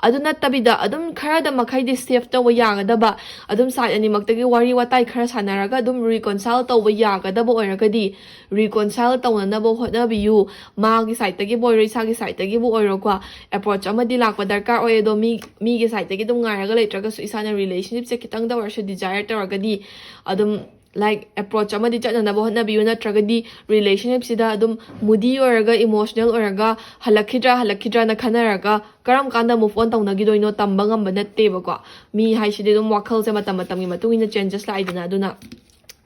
ꯑꯗꯨ ꯅꯠꯇꯕꯤꯗ ꯑꯗꯨꯝ ꯈꯔꯗ ꯃꯈꯩꯗꯤ ꯁꯦꯐ ꯇꯧꯕ ꯌꯥꯒꯗꯕ, ꯑꯗꯨꯝ ꯁꯥꯏꯠ ꯑꯅꯤꯃꯛꯇꯒꯤ ꯋꯥꯔꯤ ꯋꯥꯇꯥꯏ ꯈꯔ ꯁꯥꯟꯅꯔꯒ ꯑꯗꯨꯝ ꯔꯤꯀꯣꯟꯁꯥꯏꯜ ꯇꯧꯕ ꯌꯥꯒꯗꯕ ꯑꯣꯏꯔꯒꯗꯤ ꯔꯤꯀꯣꯟꯁꯥꯏꯜ ꯇꯧꯅꯅꯕ ꯍꯣꯠꯅꯕꯤꯌꯨ꯫ ꯃꯥꯒꯤ ꯁꯥꯏꯠꯇꯒꯤꯕꯨ ꯑꯣꯏꯔꯣ, ꯏꯁꯥꯒꯤ ꯁꯥꯏꯠꯇꯒꯤꯕꯨ ꯑꯣꯏꯔꯣꯀꯣ, ꯑꯦꯄ꯭ꯔꯣꯆ ꯑꯃꯗꯤ ꯂꯥꯛꯄ ꯗꯔꯀꯥꯔ ꯑꯣꯏ꯫ ꯑꯗꯣ ꯃꯤ ꯃꯤꯒꯤ ꯁꯥꯏꯠꯇꯒꯤ ꯑꯗꯨꯝ ꯉꯥꯏꯔꯒ ꯂꯩꯇ꯭ꯔꯒꯁꯨ ꯏꯁꯥꯅ ꯔꯤꯂꯦꯁꯟꯁꯤꯞꯁꯦ ꯈꯤꯇꯪꯗ ꯑꯣꯏꯔꯁꯨ ꯗꯤꯖꯥꯌꯔ ꯇꯧꯔꯒꯗꯤ ꯑꯗꯨꯝ, ꯂꯥꯏꯛ, ꯑꯦꯄ꯭ꯔꯣꯆ ꯑꯃꯗꯤ ꯆꯠꯅꯅꯕ ꯍꯣꯠꯅꯕꯤꯌꯨ꯫ ꯅꯠꯇ꯭ꯔꯒꯗꯤ ꯔꯤꯂꯦꯁꯟꯁꯤꯞꯁꯤꯗ ꯑꯗꯨꯝ ꯃꯨꯗꯤ ꯑꯣꯏꯔꯒ, ꯏꯃꯣꯁꯅꯦꯜ ꯑꯣꯏꯔꯒ, ꯍꯜꯂꯛꯈꯤꯗ꯭ꯔꯥ ꯍꯜꯂꯛꯈꯤꯗ꯭ꯔꯥꯅ ꯈꯟꯅꯔꯒ ꯀꯔꯝ ꯀꯥꯟꯗ ꯃꯨꯚ ꯑꯣꯟ ꯇꯧꯅꯈꯤꯗꯣꯏꯅꯣ ꯇꯝꯕ ꯉꯝꯕ ꯅꯠꯇꯦꯕꯀꯣ꯫ ꯃꯤ ꯍꯥꯏꯁꯤꯗꯤ ꯑꯗꯨꯝ ꯋꯥꯈꯜꯁꯦ ꯃꯇꯝ ꯃꯇꯝꯒꯤ ꯃꯇꯨꯡ ꯏꯟꯅ ꯆꯦꯟꯖꯦꯁ ꯂꯥꯛꯏꯗꯅ꯫ ꯑꯗꯨꯅ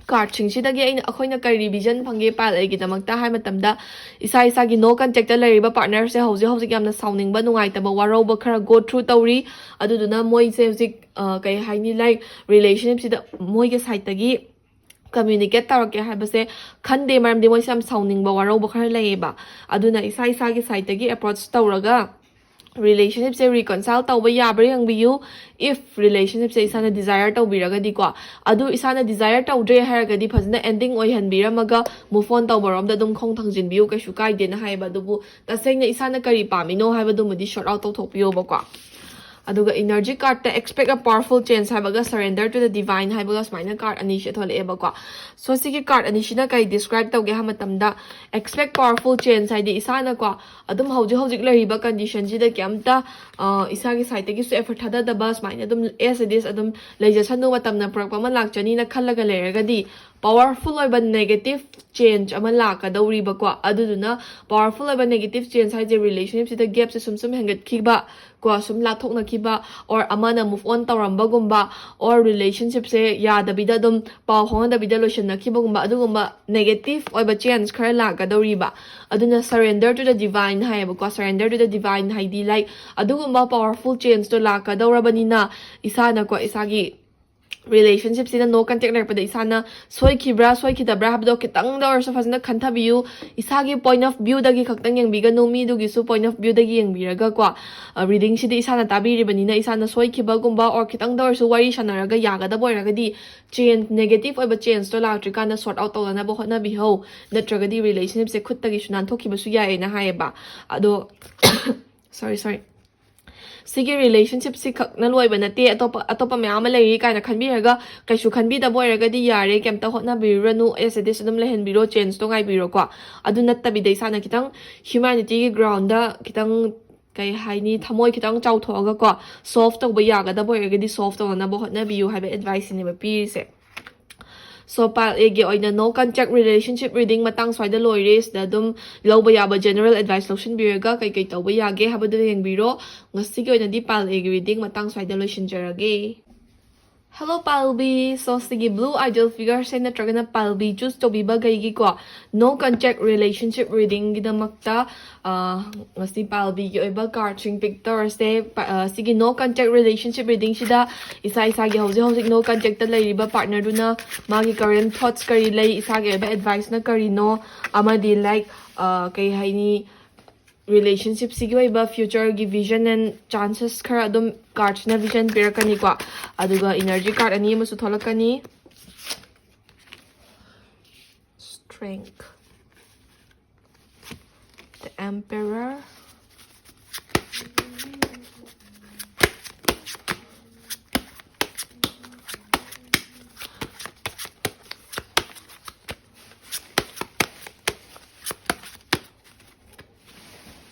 ꯀꯥꯔꯠꯁꯤꯡꯁꯤꯗꯒꯤ ꯑꯩꯅ, ꯑꯩꯈꯣꯏꯅ ꯀꯔꯤ ꯔꯤꯚꯤꯖꯟ ꯐꯪꯒꯦ ꯄꯥꯏꯜ ꯑꯦꯒꯤꯗꯃꯛꯇ ꯍꯥꯏ ꯃꯇꯝꯗ, ꯏꯁꯥ ꯏꯁꯥꯒꯤ ꯅꯣ ꯀꯟꯇꯦꯛꯇ ꯂꯩꯔꯤꯕ ꯄꯥꯔꯠꯅꯔꯁꯦ ꯍꯧꯖꯤꯛ ꯍꯧꯖꯤꯛ ꯌꯥꯝꯅ ꯁꯥꯎꯅꯤꯡꯕ, ꯅꯨꯡꯉꯥꯏꯇꯕ, ꯋꯥꯔꯧꯕ ꯈꯔ ꯒꯣ ꯊ꯭ꯔꯨ ꯇꯧꯔꯤ꯫ ꯑꯗꯨꯗꯨꯅ ꯃꯣꯏꯁꯦ ꯍꯧꯖꯤꯛ, ꯑ, ꯀꯩ ꯍꯥꯏꯅꯤ, ꯂꯥꯏꯛ, ꯔꯤꯂꯦꯁꯟꯁꯤꯞꯁꯤꯗ ꯃꯣꯏꯒꯤ ꯁꯥꯏꯠꯇꯒꯤ ꯀꯝꯃ꯭ꯌꯨꯅꯤꯀꯦꯠ ꯇꯧꯔꯛꯀꯦ ꯍꯥꯏꯕꯁꯦ ꯈꯟꯗꯦ꯫ ꯃꯔꯝꯗꯤ ꯃꯣꯏꯁꯦ ꯌꯥꯝ ꯁꯥꯎꯅꯤꯡꯕ, ꯋꯥꯔꯧꯕ ꯈꯔ ꯂꯩꯌꯦꯕ꯫ ꯑꯗꯨꯅ ꯏꯁꯥ ꯏꯁꯥꯒꯤ ꯁꯥꯏꯠꯇꯒꯤ ꯑꯦꯄ꯭ꯔꯣꯆ ꯇꯧꯔꯒ ꯔꯤꯂꯦꯁꯟꯁꯤꯞꯁꯦ ꯔꯤꯀꯟꯁꯥꯏꯜ ꯇꯧꯕ ꯌꯥꯕ꯭ꯔꯥ ꯌꯦꯡꯕꯤꯌꯨ꯫ ꯏꯐ ꯔꯤꯂꯦꯁꯟꯁꯤꯞꯁꯦ ꯏꯁꯥꯅ ꯗꯤꯖꯥꯌꯔ ꯇꯧꯕꯤꯔꯒꯗꯤꯀꯣ, ꯑꯗꯨ ꯏꯁꯥꯅ ꯗꯤꯖꯥꯌꯔ ꯇꯧꯗ꯭ꯔꯦ ꯍꯥꯏꯔꯒꯗꯤ ꯐꯖꯅ ꯑꯦꯟꯗꯤꯡ ꯑꯣꯏꯍꯟꯕꯤꯔꯝꯃꯒ ꯃꯨꯚ ꯑꯣꯟ ꯇꯧꯕꯔꯣꯝꯗ ꯑꯗꯨꯝ ꯈꯣꯡ ꯊꯥꯡꯖꯤꯟꯕꯤꯌꯨ, ꯀꯩꯁꯨ ꯀꯥꯏꯗꯦꯅ ꯍꯥꯏꯌꯦꯕ꯫ ꯑꯗꯨꯕꯨ ꯇꯁꯦꯡꯅ ꯏꯁꯥꯅ ꯀꯔꯤ ꯄꯥꯝꯃꯤꯅꯣ ꯍꯥꯏꯕꯗꯨꯃꯗꯤ ꯁꯣꯔꯠ ꯑꯥꯎꯠ ꯇꯧꯊꯣꯛꯄꯤꯌꯣꯕꯀꯣ꯫ ꯑꯗꯨꯒ ꯏꯅꯔꯖꯤ ꯀꯥꯔꯠꯇ Expect a Powerful Change ꯍꯥꯏꯕꯒ Surrender to the Divine ꯍꯥꯏꯕꯒ ꯁꯨꯃꯥꯏꯅ ꯀꯥꯔꯠ ꯑꯅꯤꯁꯦ ꯊꯣꯛꯂꯛꯑꯦꯕꯀꯣ꯫ ꯁꯣ ꯁꯤꯒꯤ ꯀꯥꯔꯠ ꯑꯅꯤꯁꯤꯅ ꯀꯔꯤ ꯗꯤꯁꯀ꯭ꯔꯥꯏꯕ ꯇꯧꯒꯦ ꯍꯥꯏꯕ ꯃꯇꯝꯗ, expect powerful change ꯍꯥꯏꯗꯤ ꯏꯁꯥꯅꯀꯣ ꯑꯗꯨꯝ ꯍꯧꯖꯤꯛ ꯍꯧꯖꯤꯛ ꯂꯩꯔꯤꯕ ꯀꯟꯗꯤꯁꯟꯁꯤꯗ ꯀꯩꯝꯇ, ꯑ, ꯏꯁꯥꯒꯤ ꯁꯥꯏꯠꯇꯒꯤꯁꯨ ꯑꯦꯐꯔꯠ ꯊꯥꯗꯗꯕ, ꯁꯨꯃꯥꯏꯅ ꯑꯗꯨꯝ as it is ꯑꯗꯨꯝ ꯂꯩꯖꯁꯅꯨ, ꯃꯇꯝꯅ ꯄꯨꯔꯛꯄ ꯑꯃ ꯂꯥꯛꯆꯅꯤꯅ ꯈꯜꯂꯒ ꯂꯩꯔꯒꯗꯤ ꯄꯋꯥꯔꯐꯨꯜ ꯑꯣꯏꯕ ꯅꯦꯒꯦꯇꯤꯞ ꯆꯦꯟꯖ ꯑꯃ ꯂꯥꯛꯀꯗꯧꯔꯤꯕꯀꯣ꯫ ꯑꯗꯨꯗꯨꯅ ꯄꯋꯥꯔꯐꯨꯜ ꯑꯣꯏꯕ ꯅꯦꯒꯦꯇꯤꯞ ꯆꯦꯟꯖ ꯍꯥꯏꯁꯦ ꯔꯤꯂꯦꯁꯟꯁꯤꯞꯁꯤꯗ ꯒꯦꯞꯁꯦ ꯁꯨꯝ ꯁꯨꯝ ꯍꯦꯟꯒꯠꯈꯤꯕ ꯀꯣ, ꯁꯨꯝ ꯂꯥꯞꯊꯣꯛꯅꯈꯤꯕ, or ꯑꯃꯅ ꯃꯨꯚ ꯑꯣꯟ ꯇꯧꯔꯝꯕꯒꯨꯝꯕ, or ꯔꯤꯂꯦꯁꯟꯁꯤꯞꯁꯦ ꯌꯥꯗꯕꯤꯗ ꯑꯗꯨꯝ ꯄꯥꯎ ꯐꯥꯎꯅꯗꯕꯤꯗ ꯂꯣꯏꯁꯤꯟꯅꯈꯤꯕꯒꯨꯝꯕ, ꯑꯗꯨꯒꯨꯝꯕ ꯅꯦꯒꯦꯇꯤꯞ ꯑꯣꯏꯕ ꯆꯦꯟꯖ ꯈꯔ ꯂꯥꯛꯀꯗꯧꯔꯤꯕ꯫ ꯑꯗꯨꯅ surrender to the divine ꯍꯥꯏꯌꯦꯕꯀꯣ꯫ Surrender to the divine ꯍꯥꯏꯗꯤ, ꯂꯥꯏꯛ, ꯑꯗꯨꯒꯨꯝꯕ ꯄꯋꯥꯔꯐꯨꯜ ꯆꯦꯟꯖꯇꯣ ꯂꯥꯛꯀꯗꯧꯔꯕꯅꯤꯅ ꯏꯁꯥꯅꯀꯣ, ꯏꯁꯥꯒꯤ ꯔꯤꯂꯦꯁꯟꯁꯤꯞꯁꯤꯗ ꯅꯣ ꯀꯟꯇꯦꯛ ꯂꯩꯔꯛꯄꯗ ꯏꯁꯥꯅ ꯁꯣꯏꯈꯤꯕ꯭ꯔꯥ ꯁꯣꯏꯈꯤꯗꯕ꯭ꯔꯥ ꯍꯥꯏꯕꯗꯣ ꯈꯤꯇꯪꯗ ꯑꯣꯏꯔꯁꯨ ꯐꯖꯅ ꯈꯟꯊꯕꯤꯌꯨ꯫ ꯏꯁꯥꯒꯤ ꯄꯣꯏꯟ ꯑꯣꯐ ꯚ꯭ꯌꯨꯗꯒꯤ ꯈꯛꯇꯪ ꯌꯦꯡꯕꯤꯒꯅꯨ, ꯃꯤꯗꯨꯒꯤꯁꯨ ꯄꯣꯏꯟ ꯑꯣꯐ ꯚ꯭ꯌꯨꯗꯒꯤ ꯌꯦꯡꯕꯤꯔꯒꯀꯣ꯫ ꯔꯤꯗꯤꯡꯁꯤꯗꯤ ꯏꯁꯥꯅ ꯇꯥꯕꯤꯔꯤꯕꯅꯤꯅ ꯏꯁꯥꯅ ꯁꯣꯏꯈꯤꯕꯒꯨꯝꯕ, or ꯈꯤꯇꯪꯗ ꯑꯣꯏꯔꯁꯨ ꯋꯥꯔꯤ ꯁꯥꯟꯅꯔꯒ ꯌꯥꯒꯗꯕ ꯑꯣꯏꯔꯒꯗꯤ, ꯆꯦꯟꯖ, ꯅꯦꯒꯦꯇꯤꯞ ꯑꯣꯏꯕ ꯆꯦꯟꯖꯇꯣ ꯂꯥꯛꯇ꯭ꯔꯤꯀꯥꯟꯗ ꯁꯣꯔꯠ ꯑꯥꯎꯠ ꯇꯧꯅꯅꯕ ꯍꯣꯠꯅꯕꯤꯍꯧ꯫ ꯅꯠꯇ꯭ꯔꯒꯗꯤ ꯔꯤꯂꯦꯁꯟꯁꯤꯞꯁꯦ ꯈꯨꯠꯇꯒꯤꯁꯨ ꯅꯥꯟꯊꯣꯛꯈꯤꯕꯁꯨ ꯌꯥꯏꯌꯦꯅ ꯍꯥꯏꯌꯦꯕ꯫ ꯑꯗꯣ, ꯁꯣꯔꯤ, ꯁꯣꯔꯤ꯫ ꯁꯤꯒꯤ ꯔꯤꯂꯦꯁꯟꯁꯤꯞꯁꯤ ꯈꯛꯅ ꯂꯣꯏꯕ ꯅꯠꯇꯦ, ꯑꯇꯣꯞꯄ, ꯑꯇꯣꯞꯄ ꯃꯌꯥꯝ ꯑꯃ ꯂꯩꯔꯤ ꯀꯥꯏꯅ ꯈꯟꯕꯤꯔꯒ ꯀꯩꯁꯨ ꯈꯟꯕꯤꯗꯕ ꯑꯣꯏꯔꯒꯗꯤ ꯌꯥꯔꯦ, ꯀꯩꯝꯇ ꯍꯣꯠꯅꯕꯤꯔꯨꯔꯅꯨ, as it is ꯑꯗꯨꯝ ꯂꯩꯍꯟꯕꯤꯔꯣ, ꯆꯦꯟꯖꯇꯣ ꯉꯥꯏꯕꯤꯔꯣꯀꯣ꯫ ꯑꯗꯨ ꯅꯠꯇꯕꯤꯗ ꯏꯁꯥꯅ ꯈꯤꯇꯪ ꯍ꯭ꯌꯨꯃꯥꯅꯤꯇꯤꯒꯤ ꯒ꯭ꯔꯥꯎꯟꯗ ꯈꯤꯇꯪ, ꯀꯩ ꯍꯥꯏꯅꯤ, ꯊꯃꯣꯏ ꯈꯤꯇꯪ ꯆꯥꯎꯊꯣꯛꯑꯒꯀꯣ, ꯁꯣꯜꯐ ꯇꯧꯕ ꯌꯥꯒꯗꯕ ꯑꯣꯏꯔꯒꯗꯤ ꯁꯣꯜꯐ ꯇꯧꯅꯅꯕ ꯍꯣꯠꯅꯕꯤꯌꯨ ꯍꯥꯏꯕ ꯑꯦꯗꯚꯥꯏꯁꯁꯤꯅꯦꯕ ꯄꯤꯔꯤꯁꯦ꯫ So, pile Aꯒꯤ ꯑꯣꯏꯅ no contact relationship reading ꯃꯇꯥꯡ ꯁ꯭ꯋꯥꯏꯗ ꯂꯣꯏꯔꯦ꯫ ꯁꯤꯗ ꯑꯗꯨꯝ ꯂꯧꯕ ꯌꯥꯕ ꯖꯦꯅꯔꯦꯜ ꯑꯦꯗꯚꯥꯏꯁ ꯂꯧꯁꯤꯟꯕꯤꯔꯒ ꯀꯩꯀꯩ ꯇꯧꯕ ꯌꯥꯒꯦ ꯍꯥꯏꯕꯗꯨ ꯌꯦꯡꯕꯤꯔꯣ꯫ ꯉꯁꯤꯒꯤ ꯑꯣꯏꯅꯗꯤ pile Aꯒꯤ reading ꯃꯇꯥꯡ ꯁ꯭ꯋꯥꯏꯗ ꯂꯣꯏꯁꯤꯟꯖꯔꯒꯦ꯫ Hello, pile B. So, ꯁꯤꯒꯤ blue ideal figureꯁꯦ ꯅꯠꯇ꯭ꯔꯒꯅ pile B choose ꯇꯧꯕꯤꯕꯈꯩꯒꯤꯀꯣ, no contact relationship readingꯒꯤꯗꯃꯛꯇ, ꯑ, ꯉꯁꯤ pile Bꯒꯤ ꯑꯣꯏꯕ cardꯁꯤꯡ pick ꯇꯧꯔꯁꯦ꯫ ꯄ-, ꯑ, ꯁꯤꯒꯤ no contact relationship readingꯁꯤꯗ ꯏꯁꯥ ꯏꯁꯥꯒꯤ ꯍꯧꯖꯤꯛ ꯍꯧꯖꯤꯛ no contactꯇ ꯂꯩꯔꯤꯕ partnerꯗꯨꯅ ꯃꯥꯒꯤ current thoughts ꯀꯔꯤ ꯂꯩ, ꯏꯁꯥꯒꯤ ꯑꯣꯏꯕ adviceꯅ ꯀꯔꯤꯅꯣ, ꯑꯃꯗꯤ, like, ꯑ, ꯀꯩ ꯍꯥꯏꯅꯤ, relationshipꯁꯤꯒꯤ ꯑꯣꯏꯕ futureꯒꯤ vision and chances ꯈꯔ ꯑꯗꯨꯝ cardꯁꯤꯅ vision ꯄꯤꯔꯛꯀꯅꯤꯀꯣ꯫ ꯑꯗꯨꯒ energy card ꯑꯅꯤ ꯑꯃꯁꯨ ꯊꯣꯛꯂꯛꯀꯅꯤ꯫ Strength. The Emperor.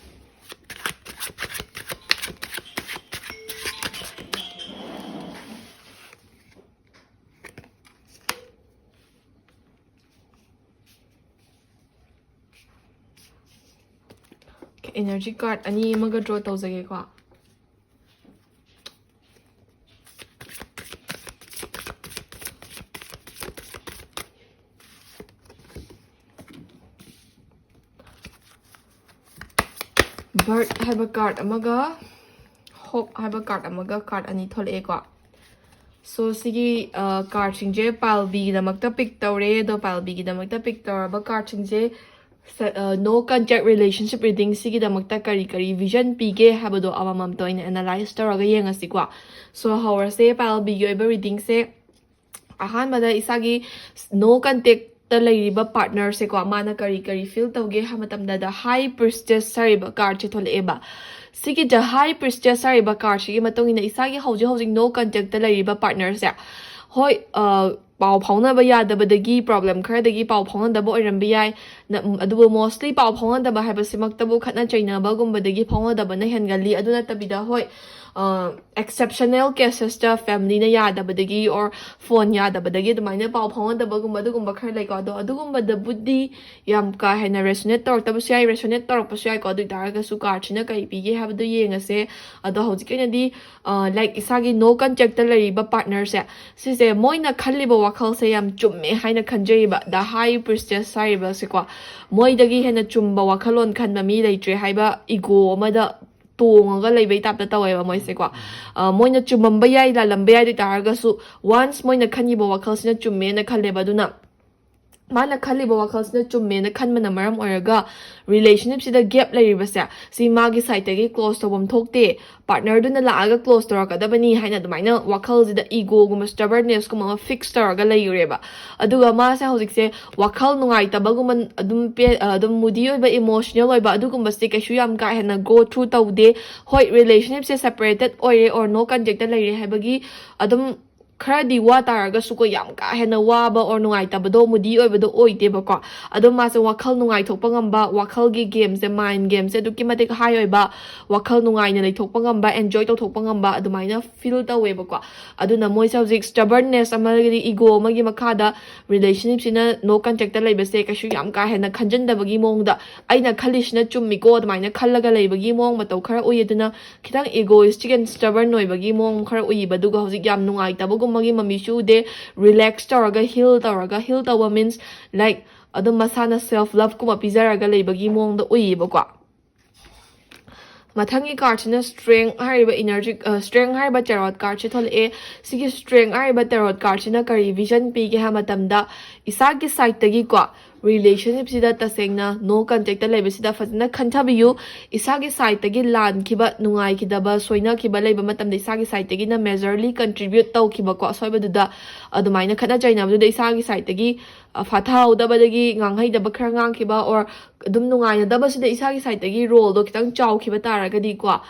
Energy card ꯑꯅꯤ ꯑꯃꯒ draw ꯇꯧꯖꯒꯦꯀꯣ. Birth ꯍꯥꯏꯕ card ꯑꯃꯒ Hope ꯍꯥꯏꯕ card ꯑꯃꯒ card ꯑꯅꯤ ꯊꯣꯛꯂꯛꯑꯦꯀꯣ. So ꯁꯤꯒꯤ cardꯁꯤꯡꯁꯦ pile Bꯒꯤꯗꯃꯛꯇ pick ꯇꯧꯔꯦ. ꯑꯗꯣ pile Bꯒꯤꯗꯃꯛꯇ pick ꯇꯧꯔꯕ cardꯁꯤꯡꯁꯦ no contact relationship reading ꯁꯤꯒꯤꯗꯃꯛꯇ ꯀꯔꯤ ꯀꯔꯤ vision ꯄꯤꯒꯦ ꯍꯥꯏꯕꯗꯣ ꯑꯃꯃꯝꯇ ꯑꯣꯏꯅ analyze ꯇꯧꯔꯒ ꯌꯦꯡꯉꯁꯤꯀꯣ. So ꯍꯧꯔꯁꯦ. Pile Bꯒꯤ ꯑꯣꯏꯕ readingꯁꯦ ꯑꯍꯥꯟꯕꯗ ꯏꯁꯥꯒꯤ no contactꯇ ꯂꯩꯔꯤꯕ partnerꯁꯦꯀꯣ, ꯃꯥꯅ ꯀꯔꯤ ꯀꯔꯤ feel ꯇꯧꯒꯦ ꯍꯥꯏꯕ ꯃꯇꯝꯗ The High Priestess ꯍꯥꯏꯔꯤꯕ cardꯁꯦ ꯊꯣꯛꯂꯛꯑꯦꯕ. ꯁꯤꯒꯤ The High Priestess ꯍꯥꯏꯔꯤꯕ cardꯁꯤꯒꯤ ꯃꯇꯨꯡ ꯏꯟꯅ ꯏꯁꯥꯒꯤ ꯍꯧꯖꯤꯛ ꯍꯧꯖꯤꯛ no contactꯇ ꯂꯩꯔꯤꯕ partnerꯁꯦ, ꯍꯣꯏ, ꯄꯥꯎ ꯐꯥꯎꯅꯕ ꯌꯥꯗꯕꯗꯒꯤ, problem ꯈꯔꯗꯒꯤ ꯄꯥꯎ ꯐꯥꯎꯅꯗꯕ ꯑꯣꯏꯔꯝꯕ ꯌꯥꯏ, ꯑꯗꯨꯕꯨ mostly ꯄꯥꯎ ꯐꯥꯎꯅꯗꯕ ꯍꯥꯏꯕꯁꯤꯃꯛꯇꯕꯨ ꯈꯠꯅ ꯆꯩꯅꯕꯒꯨꯝꯕꯗꯒꯤ ꯐꯥꯎꯅꯗꯕꯅ ꯍꯦꯟꯒꯜꯂꯤ꯫ ꯑꯗꯨ ꯅꯠꯇꯕꯤꯗ, ꯍꯣꯏ, exceptional casesꯇ familyꯅ ꯌꯥꯗꯕꯗꯒꯤ or phone ꯌꯥꯗꯕꯗꯒꯤ ꯑꯗꯨꯃꯥꯏꯅ ꯄꯥꯎ ꯐꯥꯎꯅꯗꯕꯒꯨꯝꯕ ꯑꯗꯨꯒꯨꯝꯕ ꯈꯔ ꯂꯩꯀꯣ. ꯑꯗꯣ ꯑꯗꯨꯒꯨꯝꯕꯗꯕꯨꯗꯤ ꯌꯥꯝ ꯀꯥ ꯍꯦꯟꯅ resonate ꯇꯧꯔꯛꯇꯕꯁꯨ ꯌꯥꯏ, resonate ꯇꯧꯔꯛꯄꯁꯨ ꯌꯥꯏꯀꯣ. ꯑꯗꯨ ꯑꯣꯏꯇꯥꯔꯒꯁꯨ cardꯁꯤꯅ ꯀꯔꯤ ꯄꯤꯒꯦ ꯍꯥꯏꯕꯗꯨ ꯌꯦꯡꯉꯁꯦ. ꯑꯗꯣ ꯍꯧꯖꯤꯛꯀꯤ ꯑꯣꯏꯅꯗꯤ, like, ꯏꯁꯥꯒꯤ no contactꯇ ꯂꯩꯔꯤꯕ partnerꯁꯦ, ꯁꯤꯁꯦ ꯃꯣꯏꯅ ꯈꯜꯂꯤꯕ ꯋꯥꯈꯜꯁꯦ ꯌꯥꯝ ꯆꯨꯝꯃꯦ ꯍꯥꯏꯅ ꯈꯟꯖꯩꯕ. The High Priestess ꯍꯥꯏꯔꯤꯕꯁꯦꯀꯣ, ꯃꯣꯏꯗꯒꯤ ꯍꯦꯟꯅ ꯆꯨꯝꯕ ꯋꯥꯈꯜꯂꯣꯟ ꯈꯟꯕ ꯃꯤ ꯂꯩꯇ꯭ꯔꯦ ꯍꯥꯏꯕ ego ꯑꯃꯗ ꯇꯣꯡꯉꯒ ꯂꯩꯕꯩ typeꯇ ꯇꯧꯋꯦꯕ ꯃꯣꯏꯁꯦꯀꯣ. ꯃꯣꯏꯅ ꯆꯨꯝꯃꯝꯕ ꯌꯥꯏ, ꯂꯥꯜꯂꯝꯕ ꯌꯥꯏ, ꯑꯗꯨ ꯑꯣꯏꯇꯥꯔꯒꯁꯨ once ꯃꯣꯏꯅ ꯈꯟꯈꯤꯕ ꯋꯥꯈꯜꯁꯤꯅ ꯆꯨꯝꯃꯦꯅ ꯈꯜꯂꯦꯕ. ꯑꯗꯨꯅ ꯃꯥꯅ ꯈꯜꯂꯤꯕ ꯋꯥꯈꯜꯁꯤꯅ ꯆꯨꯝꯃꯦꯅ ꯈꯟꯕꯅ ꯃꯔꯝ ꯑꯣꯏꯔꯒ relationshipꯁꯤꯗ gap ꯂꯩꯔꯤꯕꯁꯦ, ꯁꯤ ꯃꯥꯒꯤ sideꯇꯒꯤ close ꯇꯧꯐꯝ ꯊꯣꯛꯇꯦ, partnerꯗꯨꯅ ꯂꯥꯛꯑꯒ close ꯇꯧꯔꯛꯀꯗꯕꯅꯤ ꯍꯥꯏꯅ ꯑꯗꯨꯃꯥꯏꯅ ꯋꯥꯈꯜꯁꯤꯗ egoꯒꯨꯝꯕ stubbornnessꯀꯨꯝꯕ ꯑꯃ fix ꯇꯧꯔꯒ ꯂꯩꯔꯨꯔꯦꯕ. ꯑꯗꯨꯒ ꯃꯥꯁꯦ ꯍꯧꯖꯤꯛꯁꯦ ꯋꯥꯈꯜ ꯅꯨꯡꯉꯥꯏꯇꯕꯒꯨꯝꯕ, ꯑꯗꯨꯝ ꯑꯗꯨꯝ moody ꯑꯣꯏꯕ, emotional ꯑꯣꯏꯕ ꯑꯗꯨꯒꯨꯝꯕꯁꯦ ꯀꯩꯁꯨ ꯌꯥꯝ ꯀꯥ ꯍꯦꯟꯅ go through ꯇꯧꯗꯦ. ꯍꯣꯏ, relationshipꯁꯦ separated ꯑꯣꯏꯔꯦ or no contactꯇ ꯂꯩꯔꯦ ꯍꯥꯏꯕꯒꯤ ꯑꯗꯨꯝ ꯈꯔꯗꯤ ꯋꯥ ꯇꯥꯔꯒꯁꯨꯀꯣ, ꯌꯥꯝ ꯀꯥ ꯍꯦꯟꯅ ꯋꯥꯕ or ꯅꯨꯡꯉꯥꯏꯇꯕꯗꯣ, ꯃꯨꯗꯤ ꯑꯣꯏꯕꯗꯣ ꯑꯣꯏꯗꯦꯕꯀꯣ꯫ ꯑꯗꯨꯝ ꯃꯥꯁꯦ ꯋꯥꯈꯜ ꯅꯨꯡꯉꯥꯏꯊꯣꯛꯄ ꯉꯝꯕ, ꯋꯥꯈꯜꯒꯤ ꯒꯦꯝꯁꯦ, ꯃꯥꯏꯟ ꯒꯦꯝꯁꯦ ꯑꯗꯨꯛꯀꯤ ꯃꯇꯤꯛ ꯍꯥꯏ ꯑꯣꯏꯕ, ꯋꯥꯈꯜ ꯅꯨꯡꯉꯥꯏꯅ ꯂꯩꯊꯣꯛꯄ ꯉꯝꯕ, ꯑꯦꯟꯖꯣꯏ ꯇꯧꯊꯣꯛꯄ ꯉꯝꯕ ꯑꯗꯨꯃꯥꯏꯅ ꯐꯤꯜ ꯇꯧꯋꯦꯕꯀꯣ꯫ ꯑꯗꯨꯅ ꯃꯣꯏꯁꯦ ꯍꯧꯖꯤꯛ ꯁ꯭ꯇꯕꯔꯟꯅꯦꯁ ꯑꯃꯒꯤ, ꯏꯒꯣ ꯑꯃꯒꯤ ꯃꯈꯥꯗ ꯔꯤꯂꯦꯁꯟꯁꯤꯞꯁꯤꯅ ꯅꯣ ꯀꯟꯇꯦꯛꯇ ꯂꯩꯕꯁꯦ ꯀꯩꯁꯨ ꯌꯥꯝ ꯀꯥ ꯍꯦꯟꯅ ꯈꯟꯖꯤꯟꯗꯕꯒꯤ ꯃꯑꯣꯡꯗ, ꯑꯩꯅ ꯈꯜꯂꯤꯁꯤꯅ ꯆꯨꯝꯃꯤꯀꯣ ꯑꯗꯨꯃꯥꯏꯅ ꯈꯜꯂꯒ ꯂꯩꯕꯒꯤ ꯃꯑꯣꯡ ꯃꯇꯧ ꯈꯔ ꯎꯏ꯫ ꯑꯗꯨꯅ ꯈꯤꯇꯪ ꯏꯒꯣꯏꯁꯇꯤꯛ ꯑꯦꯟ ꯁ꯭ꯇꯕꯔꯟ ꯑꯣꯏꯕꯒꯤ ꯃꯑꯣꯡ ꯈꯔ ꯎꯏꯕ꯫ ꯑꯗꯨꯒ ꯍꯧꯖꯤꯛ ꯌꯥꯝ ꯅꯨꯡꯉꯥꯏꯇꯕꯒꯨꯝꯕꯒꯤ ꯃꯃꯤꯁꯨ ꯎꯗꯦ꯫ ꯔꯤꯂꯦꯛꯁ ꯇꯧꯔꯒ, ꯍꯤꯜ ꯇꯧꯔꯒ, ꯍꯤꯜ ꯇꯧꯕ ꯃꯤꯟꯁ, ꯂꯥꯏꯛ, ꯑꯗꯨꯝ ꯃꯁꯥꯅ ꯁꯦꯜꯐ ꯂꯚꯀꯨꯝꯕ ꯄꯤꯖꯔꯒ ꯂꯩꯕꯒꯤ ꯃꯑꯣꯡꯗ ꯎꯏꯌꯦꯕꯀꯣ꯫ ꯃꯊꯪꯒꯤ ꯀꯥꯔꯠꯁꯤꯅ ꯁ꯭ꯇ꯭ꯔꯦꯡ ꯍꯥꯏꯔꯤꯕ ꯏꯅꯔꯖꯤ, ꯁ꯭ꯇ꯭ꯔꯦꯡ ꯍꯥꯏꯔꯤꯕ ꯇꯦꯔꯣꯠ ꯀꯥꯔꯠꯁꯦ ꯊꯣꯛꯂꯛꯑꯦ꯫ ꯁꯤꯒꯤ ꯁ꯭ꯇ꯭ꯔꯦꯡ ꯍꯥꯏꯔꯤꯕ ꯇꯦꯔꯣꯠ ꯀꯥꯔꯠꯁꯤꯅ ꯀꯔꯤ ꯚꯤꯖꯟ ꯄꯤꯒꯦ ꯍꯥꯏꯕ ꯃꯇꯝꯗ, ꯏꯁꯥꯒꯤ ꯁꯥꯏꯠꯇꯒꯤꯀꯣ, ꯔꯤꯂꯦꯁꯟꯁꯤꯞꯁꯤꯗ ꯇꯁꯦꯡꯅ ꯅꯣ ꯀꯟꯇꯦꯛꯇ ꯂꯩꯕꯁꯤꯗ ꯐꯖꯅ ꯈꯟꯊꯕꯤꯌꯨ꯫ ꯏꯁꯥꯒꯤ ꯁꯥꯏꯠꯇꯒꯤ ꯂꯥꯟꯈꯤꯕ, ꯅꯨꯡꯉꯥꯏꯈꯤꯗꯕ, ꯁꯣꯏꯅꯈꯤꯕ ꯂꯩꯕ ꯃꯇꯝꯗ ꯏꯁꯥꯒꯤ ꯁꯥꯏꯠꯇꯒꯤꯅ ꯃꯦꯖꯔꯂꯤ ꯀꯟꯇ꯭ꯔꯤꯕ꯭ꯌꯨꯠ ꯇꯧꯈꯤꯕꯀꯣ, ꯑꯁꯣꯏꯕꯗꯨꯗ ꯑꯗꯨꯃꯥꯏꯅ ꯈꯠꯅ ꯆꯩꯅꯕꯗꯨꯗ ꯏꯁꯥꯒꯤ ꯁꯥꯏꯠꯇꯒꯤ, ꯑ, ꯐꯊꯍꯧꯗꯕꯗꯒꯤ ꯉꯥꯡꯍꯩꯗꯕ ꯈꯔ ꯉꯥꯡꯈꯤꯕ, or ꯑꯗꯨꯝ ꯅꯨꯡꯉꯥꯏꯅꯗꯕꯁꯤꯗ ꯏꯁꯥꯒꯤ ꯁꯥꯏꯠꯇꯒꯤ ꯔꯣꯜꯗꯣ ꯈꯤꯇꯪ ꯆꯥꯎꯈꯤꯕ ꯇꯥꯔꯒꯗꯤꯀꯣ,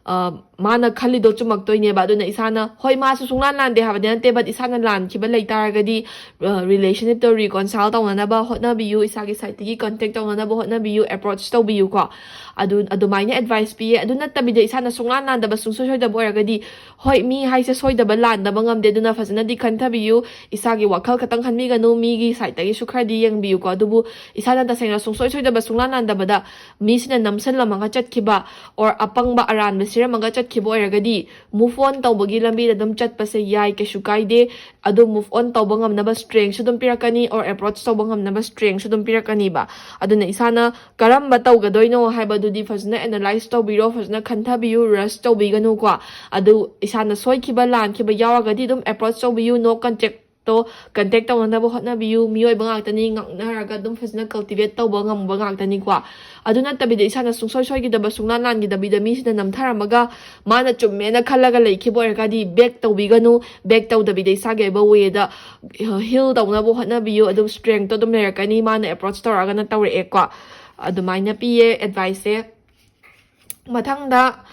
ꯑ, ꯃꯥꯅ ꯈꯜꯂꯤꯗꯣ ꯆꯨꯝꯃꯛꯇꯣꯏꯅꯦꯕ꯫ ꯑꯗꯨꯅ ꯏꯁꯥꯅ, ꯍꯣꯏ, ꯃꯥꯁꯨ ꯁꯨꯡꯂꯥꯟ ꯂꯥꯟꯗꯦ ꯍꯥꯏꯕꯗꯤ ꯅꯠꯇꯦ, but ꯏꯁꯥꯅ ꯂꯥꯟꯈꯤꯕ ꯂꯩ ꯇꯥꯔꯒꯗꯤ, ꯑ, ꯔꯤꯂꯦꯁꯟꯁꯤꯞꯇꯣ ꯔꯤꯀꯣꯟꯁꯥꯏꯜ ꯇꯧꯅꯅꯕ ꯍꯣꯠꯅꯕꯤꯌꯨ, ꯏꯁꯥꯒꯤ ꯁꯥꯏꯠꯇꯒꯤ ꯀꯟꯇꯦꯛ ꯇꯧꯅꯅꯕ ꯍꯣꯠꯅꯕꯤꯌꯨ, ꯑꯦꯄ꯭ꯔꯣꯆ ꯇꯧꯕꯤꯌꯨꯀꯣ꯫ ꯑꯗꯨ, ꯑꯗꯨꯃꯥꯏꯅ ꯑꯦꯗꯚꯥꯏꯁ ꯄꯤꯌꯦ꯫ ꯑꯗꯨ ꯅꯠꯇꯕꯤꯗ ꯏꯁꯥꯅ ꯁꯨꯡꯂꯥꯟ ꯂꯥꯟꯗꯕ, ꯁꯨꯡꯁꯣꯏ ꯁꯣꯏꯗꯕ ꯑꯣꯏꯔꯒꯗꯤ, ꯍꯣꯏ, ꯃꯤ ꯍꯥꯏꯁꯦ ꯁꯣꯏꯗꯕ ꯂꯥꯟꯗꯕ ꯉꯝꯗꯦ, ꯑꯗꯨꯅ ꯐꯖꯅꯗꯤ ꯈꯟꯊꯕꯤꯌꯨ, ꯏꯁꯥꯒꯤ ꯋꯥꯈꯜ ꯈꯛꯇꯪ ꯈꯟꯕꯤꯒꯅꯨ, ꯃꯤꯒꯤ ꯁꯥꯏꯠꯇꯒꯤꯁꯨ ꯈꯔꯗꯤ ꯌꯦꯡꯕꯤꯌꯨꯀꯣ꯫ ꯑꯗꯨꯕꯨ ꯏꯁꯥꯅ ꯇꯁꯦꯡꯅ ꯁꯨꯡꯁꯣꯏ ꯁꯣꯏꯗꯕ, ꯁꯨꯡꯂꯥꯟ ꯂꯥꯟꯗꯕꯗ ꯃꯤꯁꯤꯅ ꯅꯝꯁꯤꯜꯂꯝꯃꯒ ꯆꯠꯈꯤꯕ, or ꯑꯄꯪꯕ ꯑꯔꯥꯟꯕ ꯁꯤꯔꯝꯃꯒ ꯆꯠꯈꯤꯕ ꯑꯣꯏꯔꯒꯗꯤ, ꯃꯨꯚ ꯑꯣꯟ ꯇꯧꯕꯒꯤ ꯂꯝꯕꯤꯗ ꯑꯗꯨꯝ ꯆꯠꯄꯁꯦ ꯌꯥꯏ, ꯀꯩꯁꯨ ꯀꯥꯏꯗꯦ꯫ ꯑꯗꯨ ꯃꯨꯚ ꯑꯣꯟ ꯇꯧꯕ ꯉꯝꯅꯕ ꯁ꯭ꯇ꯭ꯔꯦꯡꯁꯨ ꯑꯗꯨꯝ ꯄꯤꯔꯛꯀꯅꯤ, or ꯑꯦꯄ꯭ꯔꯣꯆ ꯇꯧꯕ ꯉꯝꯅꯕ ꯁ꯭ꯇ꯭ꯔꯦꯡꯁꯨ ꯑꯗꯨꯝ ꯄꯤꯔꯛꯀꯅꯤꯕ꯫ ꯑꯗꯨꯅ ꯏꯁꯥꯅ ꯀꯔꯝꯕ ꯇꯧꯒꯗꯣꯏꯅꯣ ꯍꯥꯏꯕꯗꯨꯗꯤ ꯐꯖꯅ ꯑꯦꯅꯥꯂꯥꯏꯁ ꯇꯧꯕꯤꯔꯣ, ꯐꯖꯅ ꯈꯟꯊꯕꯤꯌꯨ, ꯔꯁ ꯇꯧꯕꯤꯒꯅꯨꯀꯣ꯫ ꯑꯗꯨ ꯏꯁꯥꯅ ꯁꯣꯏꯈꯤꯕ, ꯂꯥꯟꯈꯤꯕ ꯌꯥꯎꯔꯒꯗꯤ ꯑꯗꯨꯝ ꯑꯦꯄ꯭ꯔꯣꯆ ꯇꯧꯕꯤꯌꯨ, ꯅꯣ ꯀꯟꯇꯦꯛ ꯇꯣ ꯀꯟꯇꯦꯛ ꯇꯧꯅꯅꯕ ꯍꯣꯠꯅꯕꯤꯌꯨ꯫ ꯃꯤꯑꯣꯏꯕ ꯉꯥꯛꯇꯅꯤ, ꯉꯥꯡꯅꯔꯒ ꯑꯗꯨꯝ ꯐꯖꯅ ꯀꯜꯇꯤꯚꯦꯠ ꯇꯧꯕ ꯉꯝꯕ ꯉꯥꯛꯇꯅꯤꯀꯣ꯫ ꯑꯗꯨ ꯅꯠꯇꯕꯤꯗ ꯏꯁꯥꯅ ꯁꯨꯡꯁꯣꯏ ꯁꯣꯏꯈꯤꯗꯕ, ꯁꯨꯡꯂꯥꯟ ꯂꯥꯟꯈꯤꯗꯕꯤꯗ ꯃꯤꯁꯤꯅ ꯅꯝꯊꯔꯝꯃꯒ ꯃꯥꯅ ꯆꯨꯝꯃꯦꯅ ꯈꯜꯂꯒ ꯂꯩꯈꯤꯕ ꯑꯣꯏꯔꯒꯗꯤ, ꯕꯦꯛ ꯇꯧꯕꯤꯒꯅꯨ꯫ ꯕꯦꯛ ꯇꯧꯗꯕꯤꯗ ꯏꯁꯥꯒꯤ ꯑꯣꯏꯕ ꯋꯦꯗ ꯍꯤꯜ ꯇꯧꯅꯕ ꯍꯣꯠꯅꯕꯤꯌꯨ꯫ ꯑꯗꯨꯝ ꯁ꯭ꯇ꯭ꯔꯦꯡꯇꯣ ꯑꯗꯨꯝ ꯂꯩꯔꯛꯀꯅꯤ, ꯃꯥꯅ ꯑꯦꯄ꯭ꯔꯣꯆ ꯇꯧꯔꯛꯑꯒꯅ ꯇꯧꯔꯛꯑꯦꯀꯣ꯫ ꯑꯗꯨꯃꯥꯏꯅ ꯄꯤꯌꯦ ꯑꯦꯗꯚꯥꯏꯁꯁꯦ꯫ ꯃꯊꯪꯗ